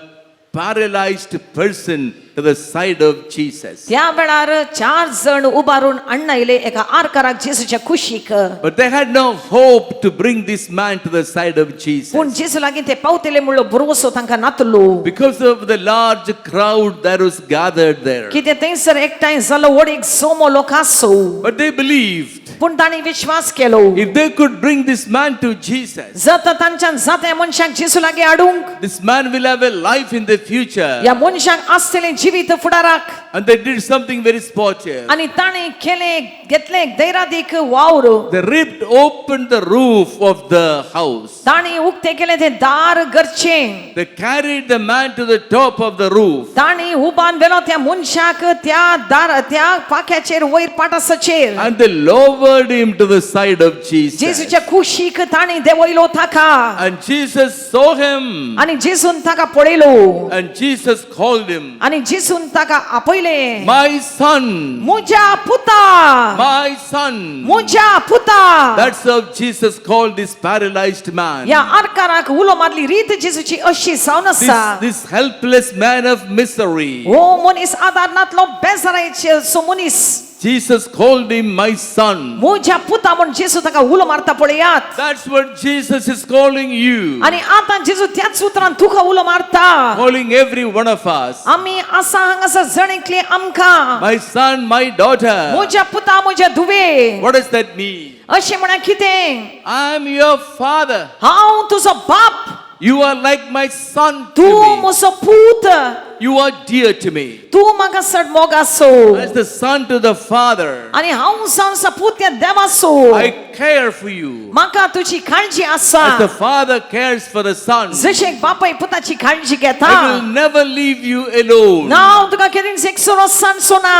paralyzed person to the side of Jesus. त्या वेळार चार जण उबारून आणले एका आरकाराक जेसूच्या कुशीक. But they had no hope to bring this man to the side of Jesus पूण जेजू लागीं ते पावतले म्हणलो भरवसो तांकां नातलो because of the large crowd that was gathered there. कितें थंयसर एकठांय जालो व्हड एक जमो लोक आसो. But they believed पूण तांणी विश्वास केलो, if they could bring this man to Jesus, जर तर तांच्यान जाता ह्या मनशाक जेजू लागीं हाडूंक, this man will have a life in the future. ह्या मनशाक आसतलें जिवीत फुडाराक. And they did something very sportive. आनी ताणें केलें घेतलें एक धैरादीक वावर. They ripped open the roof of the house. ताणें उक्तें केलें तें दार घरचें. They carried the man to the top of the roof ताणें उबान व्हेलो त्या मनशाक त्या दार त्या पाख्याचेर वयर पाटासाचेर. And they lowered him to the side of Jesus. जेजूच्या कुशीक ताणें देंवयलो ताका. And Jesus saw him आनी जेजून ताका पळयलो. And Jesus called him, आनी जेजून ताका आपयलें. "My son, म्हज्या पुता. My son." म्हज्या पुता. That's how Jesus called this paralyzed man. ह्या आरकाराक उलो मारली रीत जेजूची अशी जावन आसा. This helpless man of misery. हो मनीस आदार नातलो बेजारायचे सो मनीस. Jesus called him "my son." म्हज्या पुता म्हूण जेजू ताका उलो मारता पळयात. That's what Jesus is calling you, आनी आतां जेजू त्याच उतरान तुका उलो मारता. Calling every one of us. आमी आसा हांगासर जण एकले आमकां. My son, my daughter. म्हज्या पुता, म्हज्या धुवे. What does that mean? अशें म्हणा कितें? I am your father. हांव तुजो बाप. You are like my son to तूं me. म्हजो पूत. You are dear to me. तूं म्हाका चड मोग आसो. As the son to the father, आनी हांव जावन आसा पूत त्या देवाचो. I care for you. म्हाका तुजी काळजी आसा. As the father cares for the son, जशें एक बापाय पुताची काळजी घेता. I will never leave you alone. ना हांव तुका केदींच एकसुरो सांडचो ना.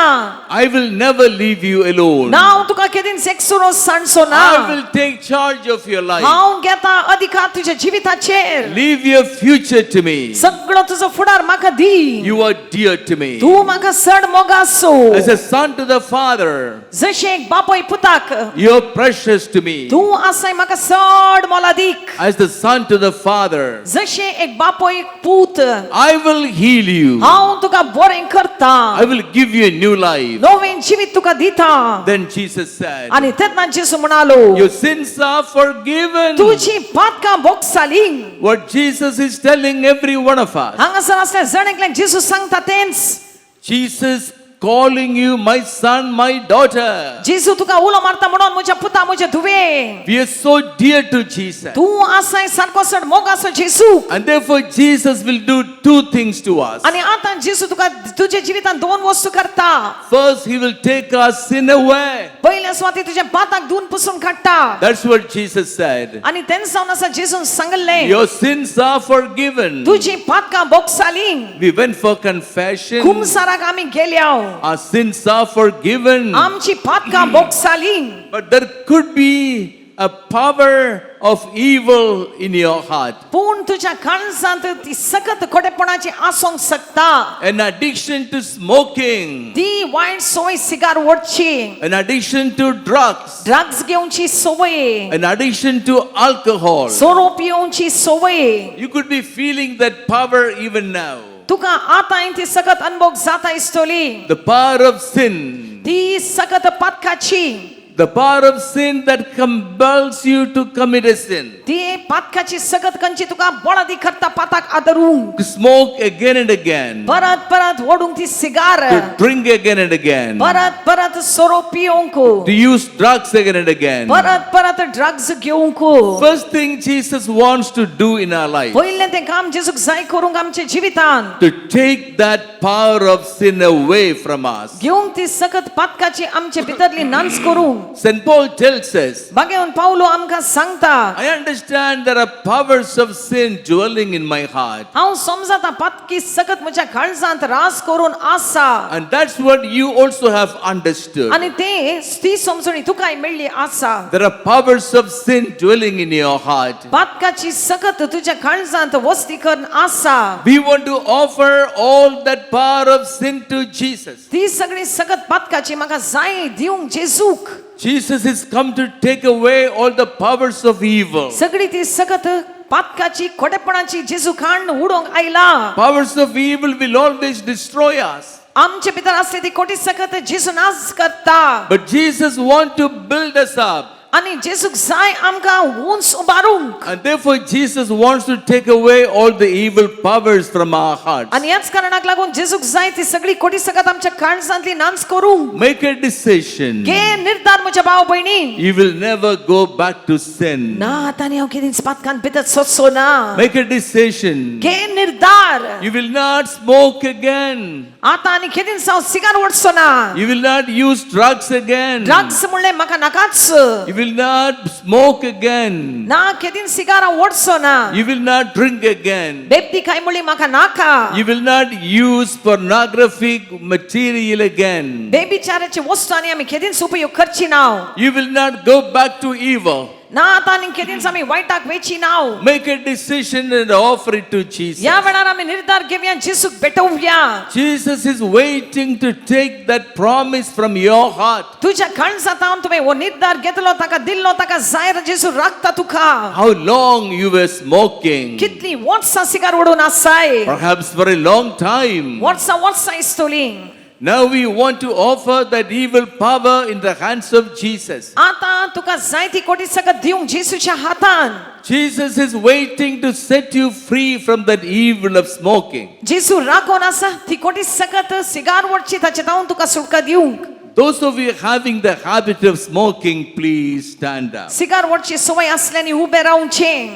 I will never leave you alone. ना हांव तुका केदींच एकसुरो सांडचो ना. I will take charge of your life. हांव घेता अधिकार तुज्या जिविताचेर. Leave your future to me. सगळो तुजो फुडार म्हाका दी. You are dear to me. तूं म्हाका चड मोगासो. As a son to the father, जशें एक बापूय पुताक, you are precious to me. तूं आसाय म्हाका चड मोलादीक. As the son to the father, जशें एक बापूय पूत, I will heal you. हांव तुका बरें करता. I will give you a new life. नवें जिवीत तुका दिता. Then Jesus said, आनी तेन्ना जेजू म्हणालो, "Your sins are forgiven." तुजी पातकां बोगसाली. What Jesus is telling every one of us. हांगासर आसल्या जण एकल्याक जेजू सांगता तेंच. Jesus calling you my son, my daughter. जेजू तुका उलो मारता म्हणून, म्हज्या पुता, म्हज्या धुवे. We are so dear to Jesus. तूं आसाय सारको चड मोगासो जेजू. And therefore, Jesus will do two things to us. आनी आतां जेजू तुका तुज्या जिवितांत दोन वस्तू करता. First, He will take our sin away. पयल्या सुवाती तुज्या पाताक धुवन पुसून काडटा. That's what Jesus said. आनी तेन्ना जावन आसा जेजून सांगल्लें, "Your sins are forgiven." तुजी पातकां बोगसाली. We went for confession. कुमसाराक आमी गेल्या. Our sins are forgiven. आमची पातकां बोगसाली. But there could be a power of evil in your heart. पूण तुज्या काळजांत ती सकत खोटेपणाची आसूंक शकता. An addiction to smoking, ती वायट संवय cigar ओडची, an addiction to drugs, drugs घेवची संवय, an addiction to alcohol. सोरो पिवची संवय. You could be feeling that power even now. तुका आतां ती सकत अनुभव जाता दिसतली. The power of sin. ती सकत पातकाची. The power of sin that compels you to commit a sin. ती पातकाची सकत खंयची तुका बळादी करता पाताक आदरूंक. To smoke again and again. परत परत ओडूंक ती cigar. To drink again and again. परत परत सोरो पिवंक. To use drugs again and again. परत परत ड्रग्स घेवंक. First thing Jesus wants to do in our life, पयलें तें काम जेजूक जाय करूंक आमच्या जिवितान, to take that power of sin away from us. घेवंक ती सकत पातकाची आमचे भितरली नांच करूंक. St. Paul tells us, बागेवन पावलो आमकां सांगता, "I understand there are powers of sin dwelling in my heart." हांव समजता पातकी सकत म्हज्या काळजांत रास करून आसा. And that's what you also have understood. आनी ते ती समजणी तुकाय मेळ्ळी आसा. There are powers of sin dwelling in your heart. पातकाची सकत तुज्या काळजांत वस्ती करून आसा. We want to offer all that power of sin to Jesus. ती सगळी सकत पातकाची म्हाका जाय दिवंक जेजूक. Jesus has come to take away all the powers of evil. सगळी ती सकत पातकाची खोटेपणाची जेजू खाण उडोवंक आयला. Powers of evil will always destroy us. आमचे भितर असली ती खोटी सकत जेजू नाश करता. But Jesus wants to build us up. आनी जेजूक जाय आमकां उंच उबारूंक. And therefore, Jesus wants to take away all the evil powers from our hearts. आनी ह्याच कारणाक लागून जेजूक जाय ती सगळी खोटी सकत आमच्या काळजांतली नांच करूंक. Make a decision. घे निर्धार म्हज्या भाव भयणी. You will never go back to sin. ना आतां आनी हांव केदींच पातकान भितर सोदचो ना. Make a decision. घे निर्धार. You will not smoke again. आतां आनी केदींच हांव सिगार ओडचो ना. You will not use drugs again. Drugs म्हणलें म्हाका नाकाच. You will not smoke again. ना केदींच सिगार हांव ओडचो ना. You will not drink again. बेबदी काय म्हणली म्हाका नाका. You will not use pornographic material again. बेबिचाराचे वस्तू आनी आमी केदींच उपयोग करची ना. You will not go back to evil. ना आतां आनी केदींच आमी वायटाक वेची ना. Make a decision and offer it to Jesus. ह्या वेळार आमी निर्धार घेवया, जेजूक भेटोवया. Jesus is waiting to take that promise from your heart. तुज्या काळजांत तुवें हो निर्धार घेतलो, ताका दिल्लो, ताका जाय जेजू राखता तुका. How long you were smoking? कितली वर्सां सिगार ओडून आसाय? Perhaps for a long time. वर्सां वर्सां आसतलीं. Now we want to offer that evil power in the hands of Jesus. आतां तुका जाय ती कोटी सकत दिवंक जेजूच्या हातान. Jesus is waiting to set you free from that evil of smoking. जेजू राखून आसा ती कोटी सकत सिगार ओडची ताचे तावन तुका सुटका दिवंक. Those of you having the habit of smoking, please stand up. Cigar ओडची संवय आसल्यांनी उबें रावचें.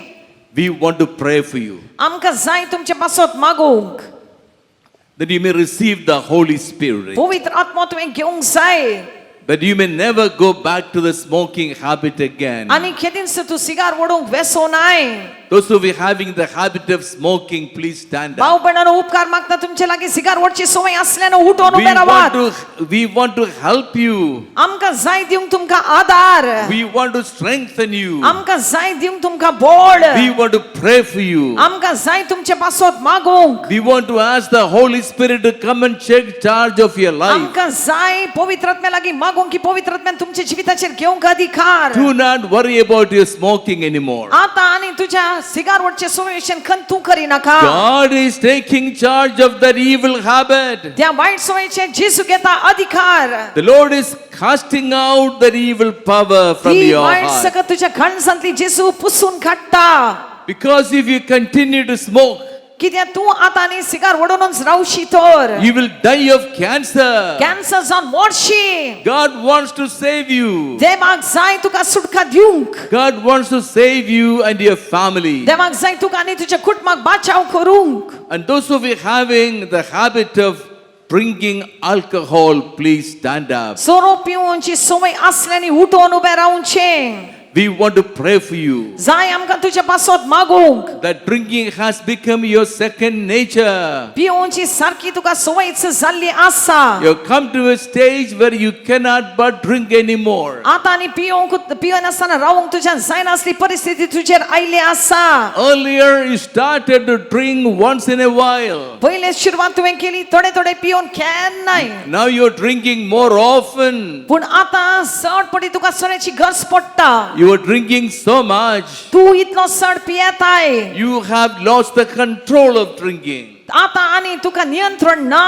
We want to pray for you आमकां जाय तुमचे पासत मागूंक that you may receive the Holy Spirit, पवित्र आत्मो तुवें घेवंक जाय, that you may never go back to the smoking habit again. आनी केदींच तूं सिगार ओडूंक वेसो नाय. Those who are having the habit of smoking, please stand up. भाव भयणांनो उपकार मागता तुमचे लागीं सिगार ओडची संवय आसल्यान उठोन We उबे रावात. want to, we want to help you. आमकां जाय दिवंक तुमकां आदार. We want to strengthen you. आमकां जाय दिवंक तुमकां बळ. We want to pray for you. आमकां जाय तुमचे पासत मागूंक. We want to ask the Holy Spirit to come and take charge of your life. आमकां जाय पवित्र आत्म्या लागीं मागूंक की पवित्र आत्म्यान तुमच्या जिविताचेर घेवंक अधिकार. Do not worry about your smoking anymore. आतां आनी तुज्या सिगार ओडचे संवय खंत तूं करिनाका. God is taking charge of that evil habit. त्या वायट सवयीचे जेजू घेता अधिकार. The Lord is casting out that evil power from ती your वायट heart. सकत तुझ्या घाणसांतली जेजू पुसून काडटा. Because if you continue to smoke, कित्याक तूं आतां आनी सिगार ओडूनच रावशी तर you will die of cancer. Cancer जावन मोडशी. God wants to save you. देवाक जाय तुका सुटका दिवंक. God wants to save you and your family. देवाक जाय तुका आनी तुज्या कुटुंबाक बाचाव करूंक. And those who are having the habit of drinking alcohol, please stand up. सोरो पिवची संवय आसल्यानी उठोन उबें रावचें. We want to pray for you. जाय आमकां तुज्या पासत मागूंक. That drinking has become your second nature. पिवची सारकी तुका संवयच जाल्ली आसा. You have come to a stage where you cannot but drink anymore. आतां आनी पिवंक पियनासतना रावंक तुज्यान जायनासली परिस्थिती तुजेर आयली आसा. Earlier, you started to drink once in a while. पयले सुरवात तुवें केली थोडे थोडे पिवन केन्नाय. Now you're drinking more often. पूण आतां चड पटी तुका सोऱ्याची गरज पडटा. You are drinking so much. तूं इतलो चड पियेताय. You have lost the control of drinking. आतां आनी तुका नियंत्रण ना.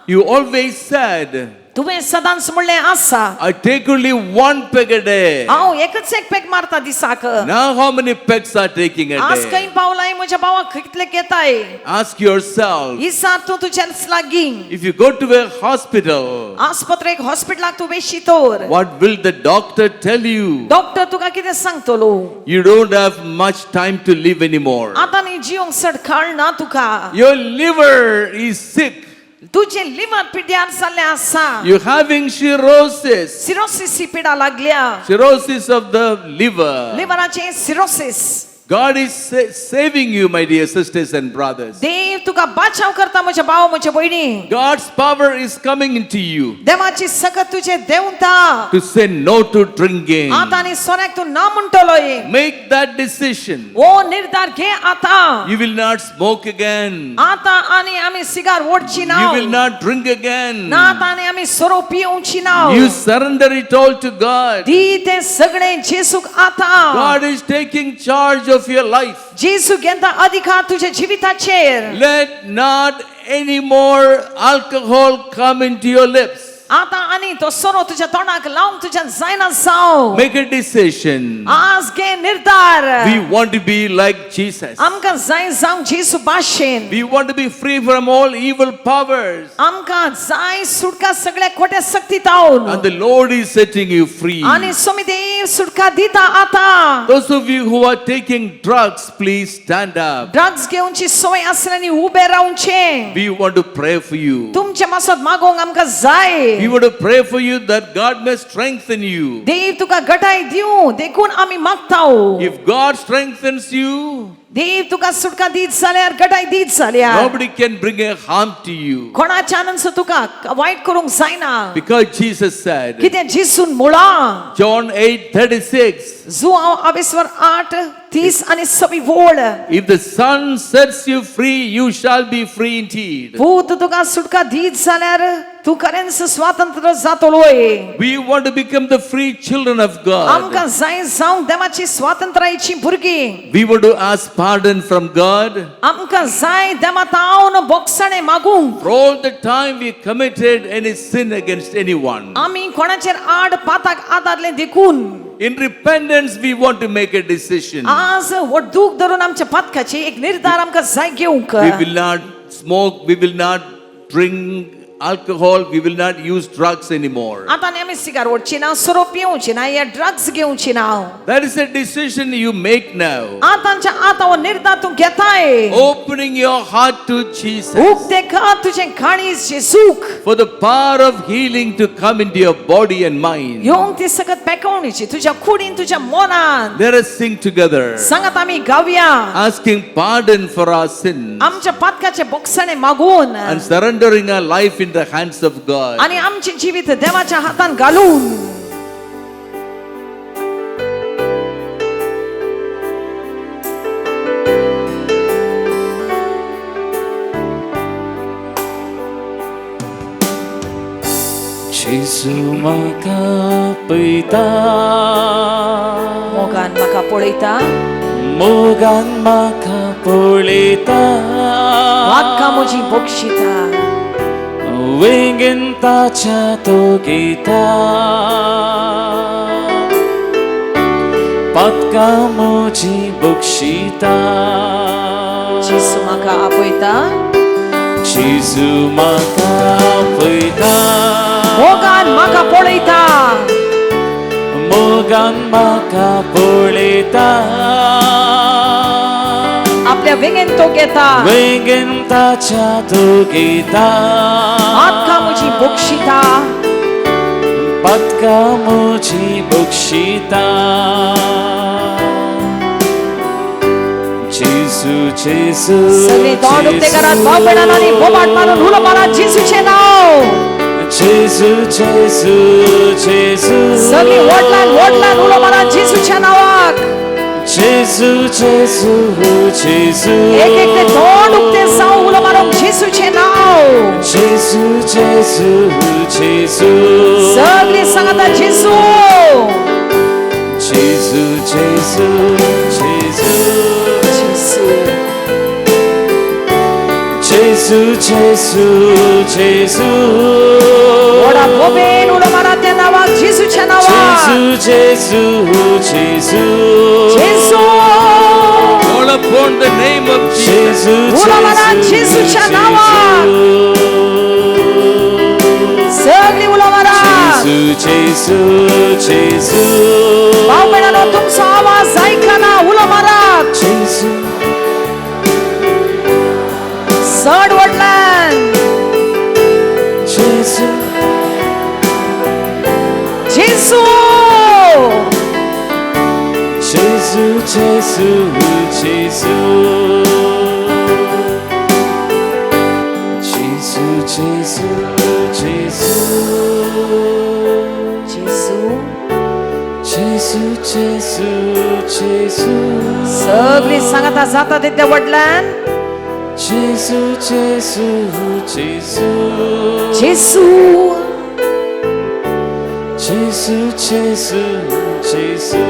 You always said, तुवें सदांच म्हणलें आसा, "I take only one peg a day." हांव एकच एक पेग मारता दिसाक. Now, how many pegs are taking a आज खंय day? पावलाय म्हज्या भावाक कितले घेताय? Ask yourself. इसार तूं तुज्याच लागीं. If you go to a hospital, आस्पत्रेक हॉस्पिटलाक तूं वेशी तर, what will the doctor tell you? Doctor तुका कितें सांगतलो? You don't have much time to live anymore. आतां न्ही जिवंक चड काळ ना तुका. Your liver is sick. तुजें लिवर पिड्यार जाल्लें आसा. You're having cirrhosis. Cirrhosis ही पिडा लागल्या. Cirrhosis of the liver. लिव्हराचें cirrhosis. God is saving you, my dear sisters and brothers. देव तुका बाचाव करता म्हज्या भाव म्हज्या भयणी. God's power is coming into you देवाची सकत तुजे देंवता to say no to drinking. आतां आनी सोऱ्याक तूं ना म्हणटलोय. Make that decision. ओ निर्धार घे आतां. You will not smoke again. आतां आनी आमी सिगार ओडची ना. You will not drink again. ना आतां आनी आमी सोरो पिवची ना. You surrender it all to God. दी तें सगळें जेसूक आतां. God is taking charge of your life. जेजू घेता अधिकार तुज्या जिविताचेर. Let not any more alcohol come into your lips. आतां आनी तो सोरो तुज्या तोंडाक लावंक तुज्यान जायना जावं. Make a decision. आज घे निर्धार. We want to be like Jesus. आमकां जाय जावंक जेजू भाशेन. We want to be free from all evil powers. आमकां जाय सुटका सगळ्या खोट्या सक्ती तावन. And the Lord is setting you free. आनी स्वामी देव सुटका दिता आतां. Those of you who are taking drugs, please stand up. Drugs घेवची सोय आसल्यानी उबे रावचें. We want to pray for you. तुमचे मासत मागोवंक आमकां जाय. We want to pray for you that God may strengthen you. देव तुका गटाय दिवं देखून आमी मागता. If God strengthens you, देव तुका सुटका दीत जाल्यार गटाय दीत जाल्यार, nobody can bring a harm to you. कोणाच्यानच तुका वायट करूंक जायना. Because Jesus said, कितें जेसून मुळां, John 8:36, जुआंव आवेस्वर 8:30 आनी सवी वोळ, "If the Son sets you free, you shall be free indeed." पूत तुका सुटका दीत जाल्यार तूं खरेंच स्वातंत्र जातलोय. We want to become the free children of God. आमकां जाय जावंक देवाची स्वातंत्र्याची भुरगीं. We want to ask pardon from God आमकां जाय देवा तावन बोगसणें मागूंक for all the time we committed any sin against anyone. आमी कोणाचेर आड पाताक आदारलें देखून. In repentance, we want to make a decision. आज दूख धरून आमच्या पातकाची एक निर्धार आमकां जाय घेवंक. We will not smoke, we will not drink alcohol, we will not use drugs anymore. आतां आनी आमी सिगार ओडची ना, सोरो पिवची ना या ड्रग्स घेवची ना. That is a decision you make now. आतांच्या आतां हो निर्धार तूं घेताय. Opening your heart to Jesus उक्ते कर तुजें काळीज जेजूक for the power of healing to come into your body and mind. येवंक ती सकत पेकवणीची तुज्या कुडीन तुज्या मनान. Let us sing together, सांगात आमी गावया, asking pardon for our sins आमच्या पातकाचे बोगसणे मागून and surrendering our life in the hands of God. आणि आमचे जिवीत देवाच्या हातान घालून. जेजू म्हाका पळयता, मोगान म्हाका पळयता, मोगान म्हाका पळयता, वाक्का म्हजी बक्षिता, वेंगेन ताच्या तो घेता, पातकां म्हजी बक्षिता. जेजू म्हाका आपयता, जेजू म्हाका पळयता, मोगान म्हाका पळयता, मोगान म्हाका पळयता, आपल्या वेंगेन तो घेता, वेंगेन ताच्या तो घेता, पातकां म्हजी बक्षिता, पातकां म्हजी बक्षिता. जेजू जेजू सगळी तोंड उक्ते करात भाव भयणांनो आनी बोबाट मारून उलो मारात जेजूचें नांव. जेजू जेजू जेजू. सगळी व्हडल्यान व्हडल्यान उलो मारात जेजूच्या नांवाक. जेजू जेजू जेजू. एक एक ते तोंड उक्ते जावं उलो मारूंक जेजूचें नांव. जेजू जेजू जेजू. सगळी सांगाता जेजू. जेजू जेजू जेजू. जेजू. जेजू जेजू जेजू. व्हडा बोबेन उलो मारात त्या नांवाक, जेजूच्या नांवाक. जेजू जेजू जेजू. जेजू. Call upon the name of Jesus. जेजू. उलो मारात जेजूच्या नांवाक. सगळी उलो मारात. जेजू जेजू जेजू. भाव भयणांनो तुमचो आवाज आयकना, उलो मारात जेजू. चड व्हडल्यान. जेजू. जेजू. जेजू जेजू जेजू. जेजू जेजू जेजू. जेजू. जेजू जेजू जेजू. सगळी सांगाता जाता तितल्या व्हडल्यान. जेजू जेजू जेजू. जेजू. जेजू जेजू जेजू.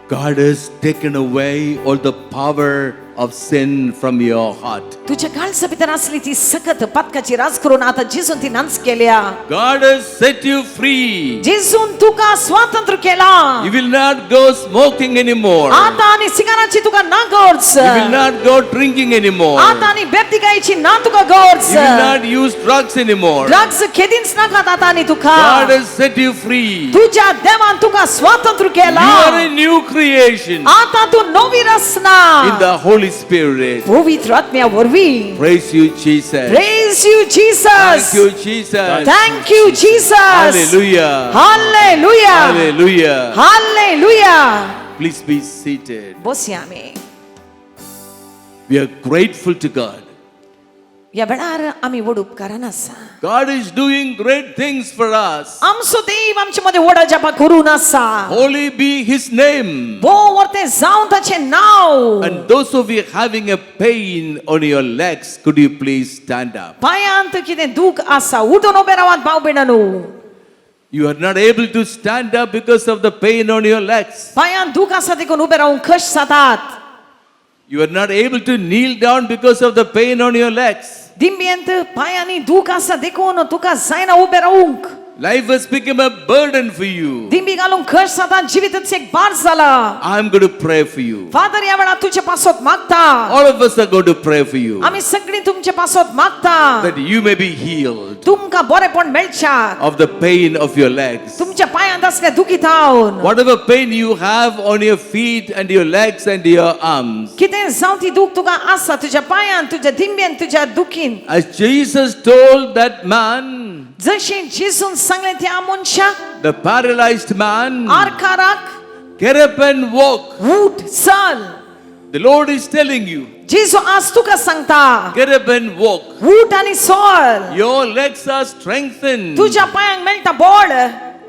God has taken away all the power of sin from your heart. तुझ्या काळजा भितर आसली ती सकत पातकाची राज करून आता जेजून ती नाच केल्या. God has set you free. जेजून तुका स्वातंत्र्य केला. You will not go smoking anymore. आता आणि सिगाराची तुका ना गरज. You will not go drinking anymore. आता आणि बेबदिकायची ना तुका गरज. You will not use drugs anymore. Drugs केदींच नाकात आता आणि तुका. God has set you free. तुझ्या देवान तुका स्वातंत्र्य केला. You are a new creation आता तू नवी रचना in the Holy Spirit. पवित्र आत्म्या वरवीं. Praise you, Jesus. Praise you, Jesus. Thank you, Jesus. Thank you, Jesus. Hallelujah. Hallelujah. Hallelujah. Hallelujah. Please be seated. बसया आमी. We are grateful to God. ह्या वेळार आमी व्हड उपकारान आसा. God is doing great things for us. आमचो देव आमचे मदें व्हड अजापां करून आसा. Holy be His name. भोव वर्तें जावन ताचें नांव. And those of you having a pain on your legs, could you please stand up? पांयांत कितें दूख आसा उठून उबे रावात भाव भयणांनो. You are not able to stand up because of the pain on your legs. पांयांत दूख आसा देखून उबे रावूंक कश्ट जातात. You are not able to kneel down because of the pain on your legs. दिंब्येंत पांयांनी दूख आसा देखून तुका जायना उबे रावूंक. Life has become a burden for you. दिंबी घालूंक खर्च आतां जिविताचो एक भार जाला. I'm going to pray for you. Father ह्या वेळार तुजे पासत मागता. All of us are going to pray for you आमी सगळीं तुमचे पासत मागता that you may be healed तुमकां बरेपण मेळच्याक of the pain of your legs. तुमच्या पायांत असल्या दुखीतावन. Whatever pain you have on your feet and your legs and your arms. कितें जावं ती दूख तुका आसा तुज्या पायांत तुज्या दिंब्यान तुज्या दुखीन. As Jesus told that man, जशें जेजून सांगलें त्या मनशाक the paralyzed man, आरकाराक get up and walk. ऊठ चल. The Lord is telling you, जेजू आज तुका सांगता get up and walk. ऊठ आनी चल. Your legs are strengthened. तुज्या पायांक मेळटा बळ.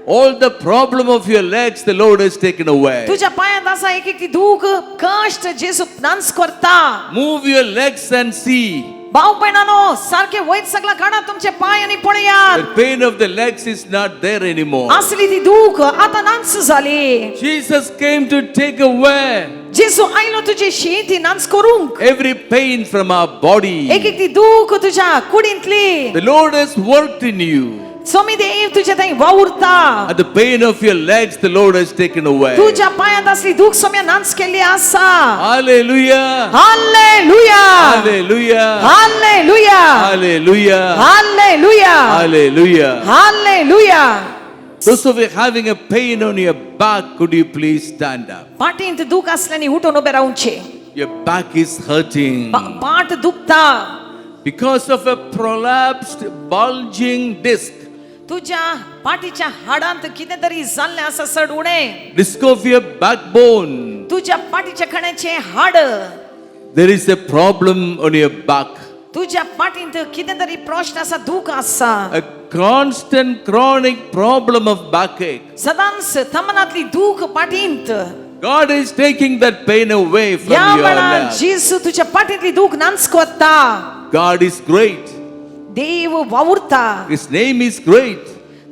All the problem of your legs, the Lord has taken away. तुज्या पायांत आसा एक एक ती दूख कश्ट जेजू नांच करता. Move your legs and see. भाव भयणानो सारखे वयर सगळा काडा तुमचे पांय आनी पळयात. The pain of the legs is not there anymore. आसली ती दूख आतां नांच जाली. Jesus came to take away जेजू आयलो तुजी शी ती नांच करूंक every pain from our body. एक एक ती दूख तुज्या कुडींतली. The Lord has worked in you. Swami Dev तुझ्या थंय वावुरता. And the pain of your legs, the Lord has taken away. तुझ्या पायांत असली दूख सोम्या नांच केल्ली आसा. Hallelujah. Hallelujah. Hallelujah. Hallelujah. Hallelujah. Hallelujah. Hallelujah. Hallelujah. Those of you having a pain on your back, could you please stand up? पाटींत दूख आसल्यानी उठून उबे रावचे. Your back is hurting पाट दुखता because of a prolapsed, bulging disc. तुझ्या पाटीच्या हाडांत कितें तरी जाल्लें आसा चड उणें. Disc of your backbone. तुझ्या पाटीच्या कण्याचें हाड. There is a problem on your back. तुझ्या पाटींत कितें तरी प्रश्न आसा दूख आसा. A constant chronic problem of backache. सदांच थमनांतली दूख पाटींत. God is taking that pain away from ह्या your वेळार life. जेजू तुझ्या पाटींतली दूख नांच कोत्ता. God is great. देव वावुरता. His name is great.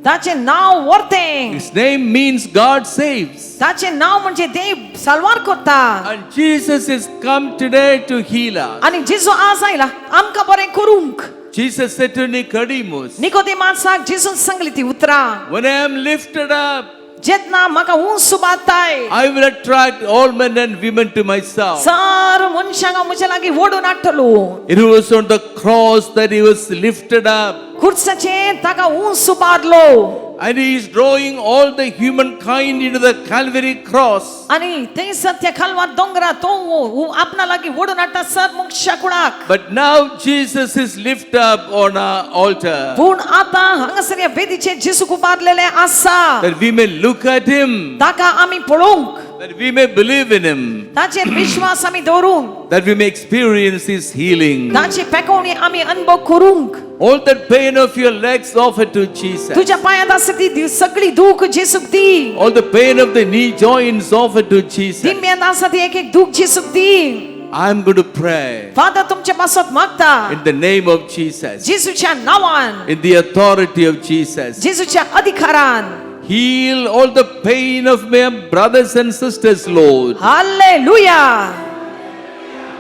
ताचें नांव वर्तें. His name means God saves. ताचें नांव म्हणजे देव साल्वार करता. And Jesus has come today to heal us. आनी जेजू आज आयला आमकां बरें करूंक. Jesus said to Nicodemus, निकोदेमासाक जेजून सांगली ती उतरां. when I am lifted up, जेन्ना म्हाका उंच उबारताय I will attract all men and women to myself. सार मनशांक हांव म्हज्या लागीं ओडून हाडटलो. It was on the cross that he was lifted up. खुर्साचेर ताका उंच उबारलो. And he is drawing all the humankind into the Calvary cross. आनी थंयसर त्या खालवार दोंगरा तो आपणा लागीं ओडून हाडटा सर मनशा कुळाक. But now Jesus is lifted up on our altar पूण आतां हांगासर ह्या वेदीचेर जेजूक उबारलेलें आसा. that we may look at him, ताका आमी पळोवंक that we may believe in him, ताचेर विश्वास आमी दवरूंक that we may experience his healing. ताची पेकोवणी आमी अनुभव करूंक. All that pain of your legs offer to Jesus. तुझ्या पायांत आसा ती सगळी दूख जेजूक दी. All the pain of the knee joints offer to Jesus. दिम्यांत आसा ती एक एक दूख जेजूक दी. I'm going to pray father तुमचे पासत मागता in the name of Jesus, जेजूच्या नांवान in the authority of Jesus. जेजूच्या अधिकारान. Heal all the pain of my brothers and sisters, Lord. Hallelujah.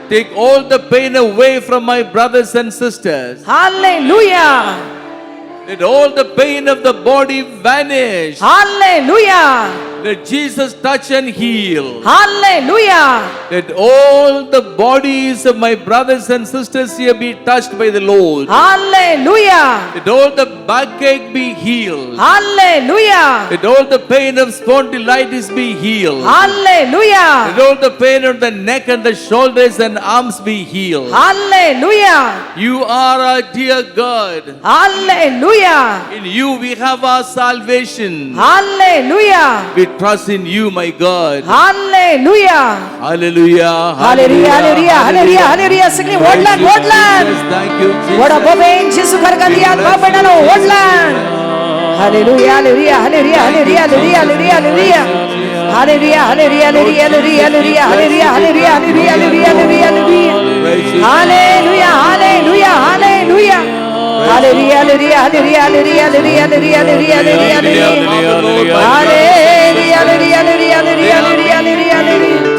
Take all the pain away from my brothers and sisters. Hallelujah. Let all the pain of the body vanish. Hallelujah. Let Jesus touch and heal. Hallelujah. Let all the bodies of my brothers and sisters here be touched by the Lord. Hallelujah. Let all the backache be healed. Hallelujah. Let all the pain of spondylitis be healed. Hallelujah. Let all the pain on the neck and the shoulders and arms be healed. Hallelujah. You are our dear God. Hallelujah. In you we have our salvation. Hallelujah. We trust in you, my God. Hallelujah. Hallelujah. Hallelujah, hallelujah, hallelujah, hallelujah. सगळी ओढलान, ओढलान. Jesus, thank you, Jesus. Vada बोबेन जेसू खरगंदियात बाबडानो ओढलान. Hallelujah, hallelujah, hallelujah, hallelujah, hallelujah, hallelujah. Hallelujah, hallelujah, hallelujah, hallelujah, hallelujah, hallelujah, hallelujah, hallelujah, hallelujah, hallelujah. Praise you. Hallelujah, hallelujah, hallelujah. Hallelujah, hallelujah, hallelujah, hallelujah, hallelujah, hallelujah, hallelujah, hallelujah. Hallelujah, hallelujah, hallelujah, hallelujah, hallelujah, hallelujah.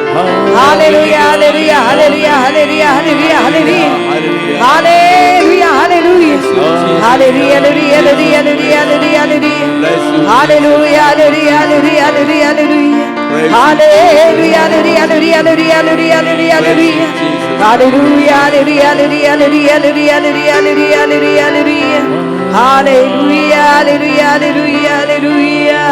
Hallelujah, hallelujah, hallelujah, hallelujah, hallelujah, hallelujah. Hallelujah, hallelujah. Hallelujah, hallelujah, hallelujah, hallelujah, hallelujah. Bless you. Hallelujah, hallelujah, hallelujah, hallelujah, hallelujah. Praise you. Hallelujah, hallelujah, hallelujah, hallelujah, hallelujah, hallelujah. Praise you, Jesus. Hallelujah, hallelujah, hallelujah, hallelujah, hallelujah, hallelujah, hallelujah, hallelujah. Hallelujah, hallelujah, hallelujah, hallelujah.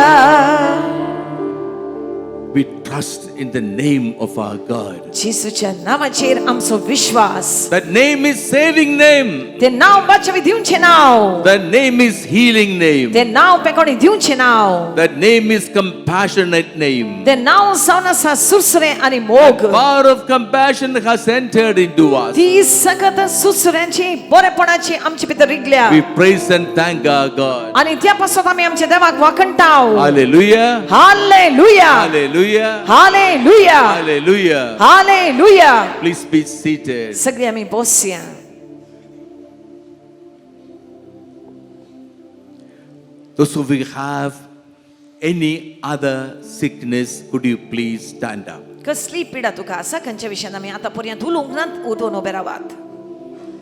We trust in the name of our God. जेसूच्या नावाचेर आमचो विश्वास. That name is saving name. ते नाव बाचावी दिवचें नाव. That name is healing name. ते नाव पेकोणी दिवचें नाव. That name is compassionate name. ते नाव जावन आसा सुरसुरें आनी मोग. Power of compassion has entered into us. ती सकत सुसुऱ्यांची बरेपणाची आमचे भितर रिगल्या. We praise and thank our God. आनी त्या पासत आमी आमच्या देवाक वाखणटाव. Hallelujah. Hallelujah. Hallelujah. Hallelujah. Hallelujah. Hallelujah. Please be seated. सगळी आमी बसया. Those who will have any other sickness, could you please stand up? कसली पिडा तुका आसा खंयच्या विशयान आमी आतां पर्यंत उलोवंक ना, उठून उबे रावात.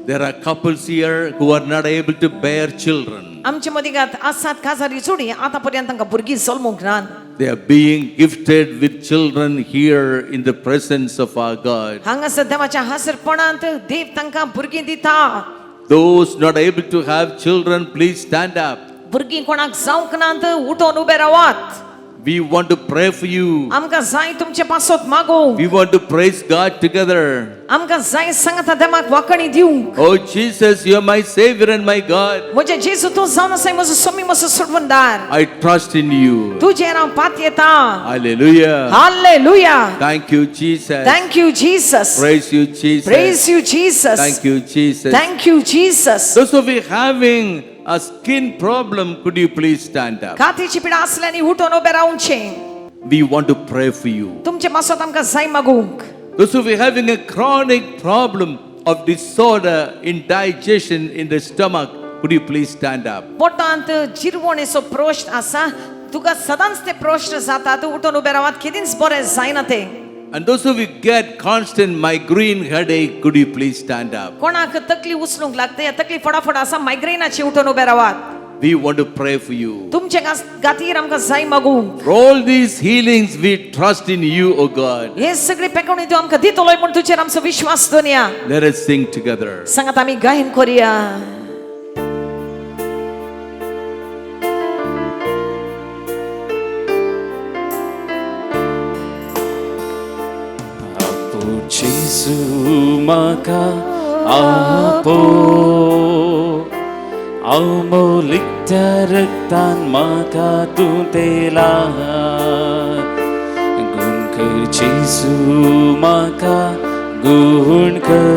There are couples here who are not able to bear children. आमचे मदीं आसात काजारी जोडी आतां पर्यंत तांकां भुरगीं जल्मूंक ना. They are being gifted with children here in the presence of our God. हांगासर देवाच्या हांसरपणांत देव तांकां भुरगीं दिता. Those not able to have children, please stand up. भुरगीं कोणाक जावंक नात, उठून उबे रावात. We want to pray for you. आमकां जाय तुमचे पासत मागूंक. We want to praise God together. आमकां जाय सांगता देवाक वाकणी दिवंक. Oh Jesus, you are my Savior and my God. म्हजे जेजू तूं जावन आसाय म्हजो सोमी म्हजो सोडवणदार. I trust in you. तुजेर हांव पातयेता. Hallelujah. Hallelujah. Thank you, Jesus. Thank you Jesus. Praise you, Jesus. Praise you Jesus. Thank you, Jesus. Thank you Jesus. Those of you having a skin problem, could you please stand up? कातीची पिडा आसल्यांनी उठून उबे रावचें. We want to pray for you. तुमचे मासत आमकां जाय मागूंक. Those of you having a chronic problem of disorder in digestion in the stomach, could you please stand up? पोटांत जिरवणेचो प्रश्न आसा तुका, सदांच ते प्रश्न जाता, तूं उठून उबे रावात, केदींच बरें जायना तें. And those of you get constant migraine headache, could you please stand up? कोणाक तकली उचलूंक लागता या तकली फटाफट आसा मायग्रेनाची, उठून उबे रावात. We want to pray for you. तुमचे गातीर आमकां जाय मागूंक. For all these healings, we trust in you, O God. हे सगळे पेकोणी तूं आमकां दितलोय म्हूण तुजेर आमचो विश्वास दवरया. Let us sing together. सांगात आमी गायन करुया. आपो जेजू म्हाका आपो, अमोलिकत्या रक्तान म्हाका तूं तेला. गुण कर जेजू म्हाका गुण कर,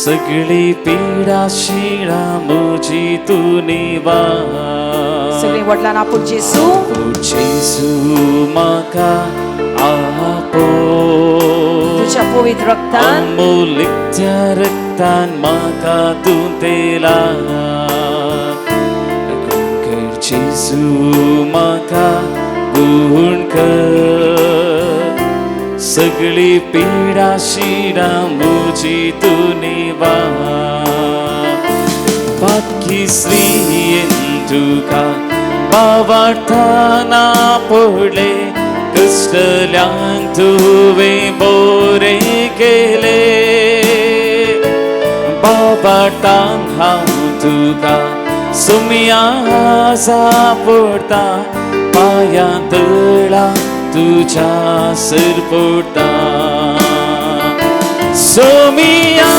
सगळी पिडा शिळा म्हजी तूं निवार. सगळीं वडिलां आपूण जेजू. आपो जेजू म्हाका आपो, तुज्या पवित्र रक्तान. अमोलिकत्या रक्तान म्हाका तूं तेला. गुण कर जेजू म्हाका गुण कर, सगळी पिडा शिडा म्हजी तूं निवार. पातकी स्त्रियेन तुका बावार्थाना पडले, कष्टल्यांक तुवें बोरें केले. बाबाटांक हांव तुका सुमया सापडटा, पांयां तळा तुज्या सरपडटा. सोमिया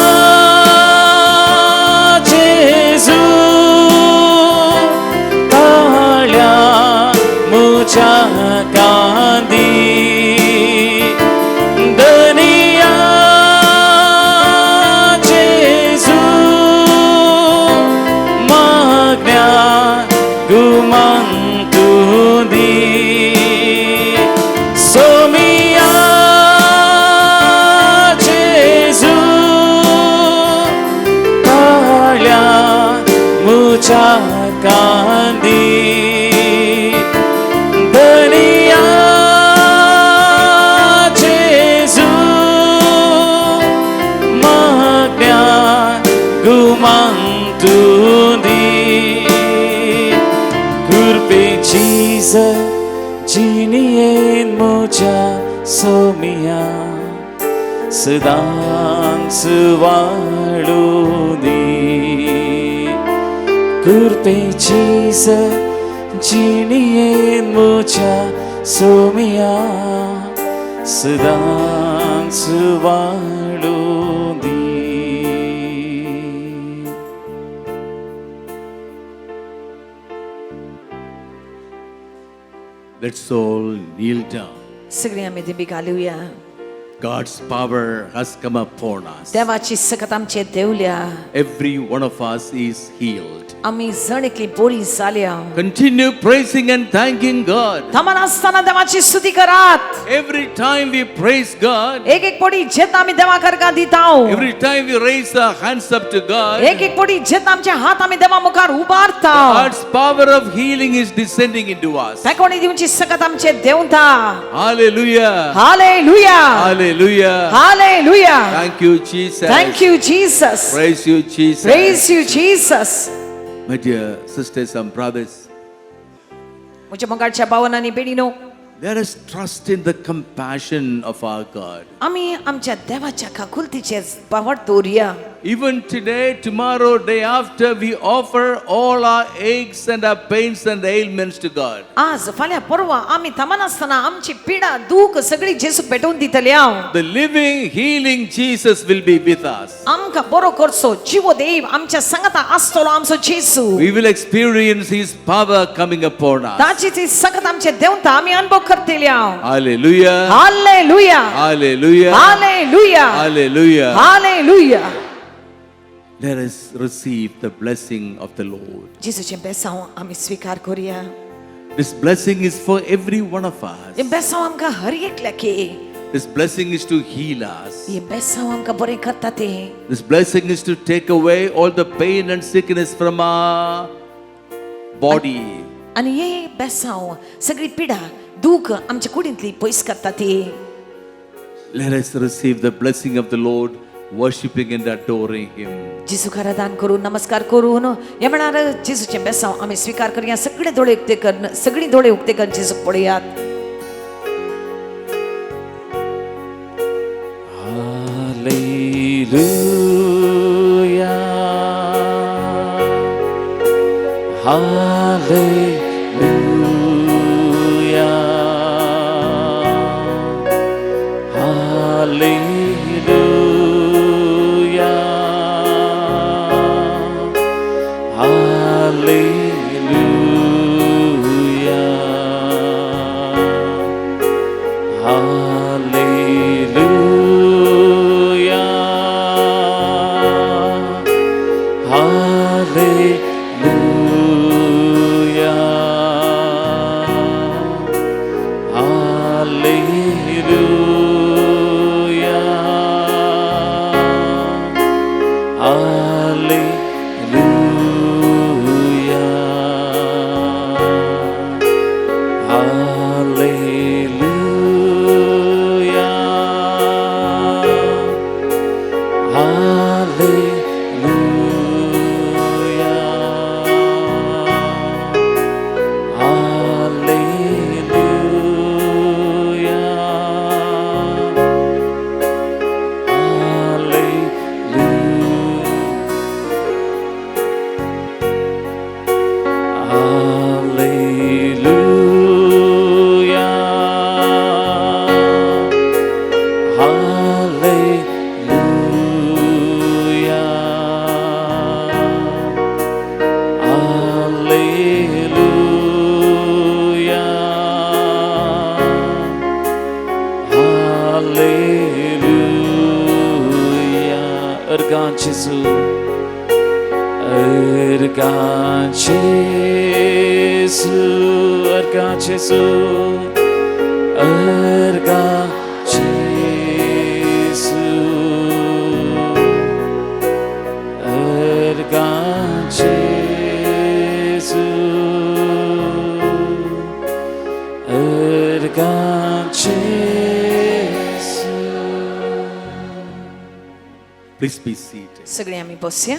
जेजू ताळ्या म्हज्या कांदी, दनिया जेजू मागण्या गुमान तूं दी. सोमिया जेजू ताळ्या म्हज्या कांदी, दनिया जेजू मागण्या गुमान तूं चीज जिणयेन म्हज्या सोमिया सदांच वाडूं दी. कृपेची जिणयेन म्हज्या सोमिया सदांच वाडूं दी. Let's all kneel down. सगळी आमी दिंबी घालुया. God's power has come upon us. देवाची सकत आमचे देवल्या. Every one of us is healed. आमी जण एकली बरी जाल्या. Continue praising and thanking God. थांबन आसतना देवाची स्तुती करात. Every time we praise God, एक एक पडी जेन्ना आमी देवा करका दिता, every time we raise our hands up to God, एक एक पडी जेन्ना आमचे हात आमी देवा मुखार उबारता, God's power of healing is descending into us. तेकोणी दिवची सकत आमचे देवता. Hallelujah. Hallelujah. Hallelujah. Hallelujah. Thank you, Jesus. Thank you Jesus. Praise you, Jesus. Praise you Jesus. My dear sisters and brothers, म्हज्या मोगाच्या भावान आनी भयणीनो, let us trust in the compassion of our God. आमी आमच्या देवाच्या काकुलतीचेर पावट दवरुया. Even today, tomorrow, day after, we offer all our aches and our pains and ailments to God. आज फाल्यां परवा आमी थांबनासतना आमची पिडा दूख सगळी जेसूक भेटोवन दितले हांव. The living, healing Jesus will be with us. आमकां बरो करचो जिवो देव आमच्या सांगाता आसतलो आमचो जेसू. We will experience His power coming upon us. ताची ती सकत आमचे देवता आमी अनुभव करतले हांव. Hallelujah. Hallelujah. Hallelujah. Hallelujah. Hallelujah. Hallelujah. Let us receive the blessing of the Lord. जेजूचें बेसांव आमी स्विकार करुया. This blessing is for every one of us. हें बेसांव आमकां हर एकल्याक. This blessing is to heal us. हें बेसांव आमकां बरें करता तें. This blessing is to take away all the pain and sickness from our body. आनी हे बेसांव सगळी पिडा दूख आमच्या कुडींतली पयस करता ती. Let us receive the blessing of the Lord, worshipping and adoring Him. जेजूक आराधन करून नमस्कार करून ह्या वेळार जेजूचें बेसांव आमी स्विकार करुया. सगळे दोळे उक्ते कर, सगळी दोळे उक्ते कर, जेजूक पळयात. Hallelujah. Hallelujah. Hallelujah. Hallelujah. Hallelujah. Hallelujah. Hallelujah. Hallelujah. Hallelujah. Hallelujah. Hallelujah. Hallelujah. Hallelujah. Hallelujah. Hallelujah. Hallelujah. Ergan Jesu. Ergan Jesu. Ergan Jesu. Ergan Jesu. Ergan Jesu. Ergan Jesu. Please be seated. सगळी आमी बसया.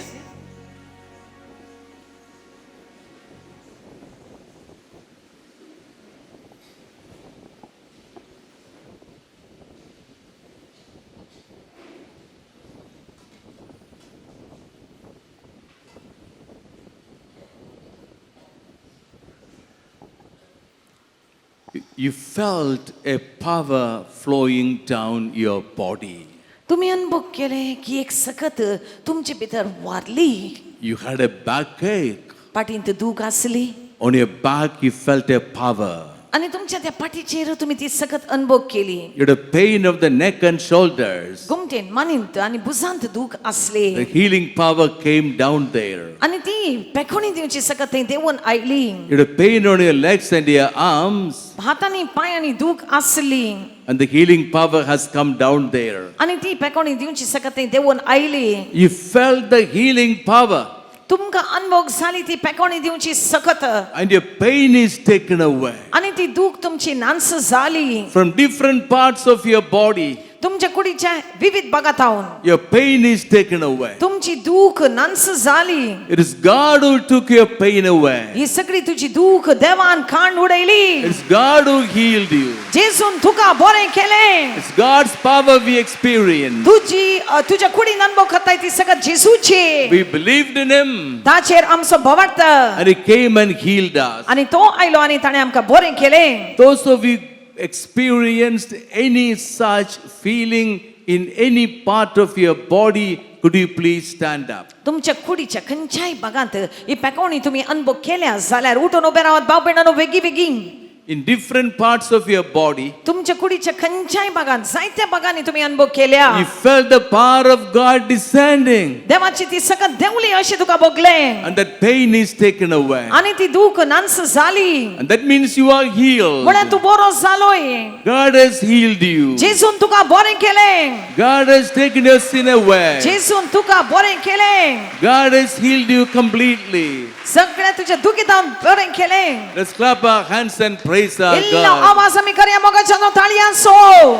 You felt a power flowing down your body. तुमी अनुभव केले की एक सकत तुमचे भितर Warli. You had a backache. पाटींत दूख आसली. On your back, you felt a power. आनी तुमच्या त्या पाठीचेर तुमी ती सकत अनुभव केली. You had a pain of the neck and shoulders. गोमटेन मानींत आनी भुजांत दूख आसली. The healing power came down there. आनी ती पेखोणी दिवची सकत थंय देंवून आयली. You had a pain on your legs and your arms, हातांनी पांयांनी दूख आसली. and the healing power has come down there. आनी ती पेकोणी दिवची सकत थंय देंवून आयली. You felt the healing power, तुमकां अनुभव जाली ती पेकोणी दिवची सकत. and your pain is taken away. आनी ती दूख तुमची नांस जाली. From different parts of your body, तुमच्या कुडीच्या विविध भागांत your pain is taken away. तुमची दूख नांस जाली. It is God who took your pain away. ही सगळी तुजी दूख देवान खांड उडयली. It's God who healed you. जेजून तुका बरें केलें. It's God's power we experience. तुजी तुज्या कुडीन अनुभव करताय ती सगळं जेजूची. We believed in Him, ताचेर आमचो भवार्थ. and He came and healed us. आनी तो आयलो आनी ताणें आमकां बरें केलें. Those of you experienced any such feeling in any part of your body, could you please stand up? तुमच्या कुडीच्या खंयच्याय भागांत ही पेकोवणी तुमी अनुभव केल्या जाल्यार उठून उबे रावात भाव भयणांनो बेगी बेगीन. In different parts of your body, तुमच्या कुडीच्या खंयच्याय भागांत जायत्या भागांनी तुमी अनुभव केल्या. you felt the power of God descending, देवाची ती सकत देंवली अशें तुका भोगलें. and that pain is taken away. आनी ती दूख नांस जाली. And that means you are healed. म्हळ्यार तूं बरो जालोय. God has healed you. जेजून तुका बरें केलें. God has taken your sin away. जेजून तुका बरें केलें. God has healed you completely. सगळ्या तुज्या दुखितान बरें केलें. Let's clap our hands and praise our इल्लो God. आवाज आमी करया मोगाच्या ताळयांचो.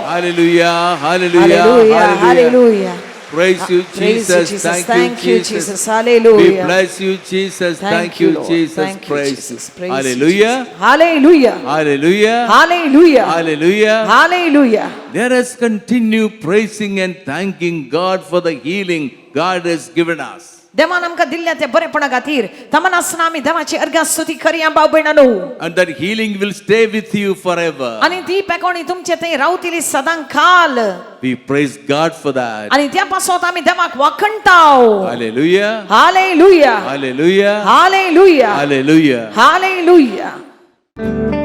Hallelujah, hallelujah, hallelujah. Hallelujah. Praise you, Praise you, Jesus. Jesus. Thank Thank you, you, Jesus. Jesus. Hallelujah. We bless you, Jesus. Thank you, Lord. Jesus. Thank you, Praise Jesus. you. Praise you, Hallelujah. Jesus. Hallelujah. Hallelujah. Hallelujah. Hallelujah. Hallelujah. Let us continue praising and thanking God for the healing God has given us. देवान आमकां दिल्ल्या त्या बरेपणा खातीर तमन आसतना आमी देवाची अर्घा स्तुती करया भाव भयणांनो. And that healing will stay with you forever. आनी ती पेकोणी तुमचे थंय रावतली सदां काल. We praise God for that. आनी त्या पासत आमी देवाक वाखणटाव. Hallelujah. Hallelujah. Hallelujah. Hallelujah. Hallelujah. Hallelujah.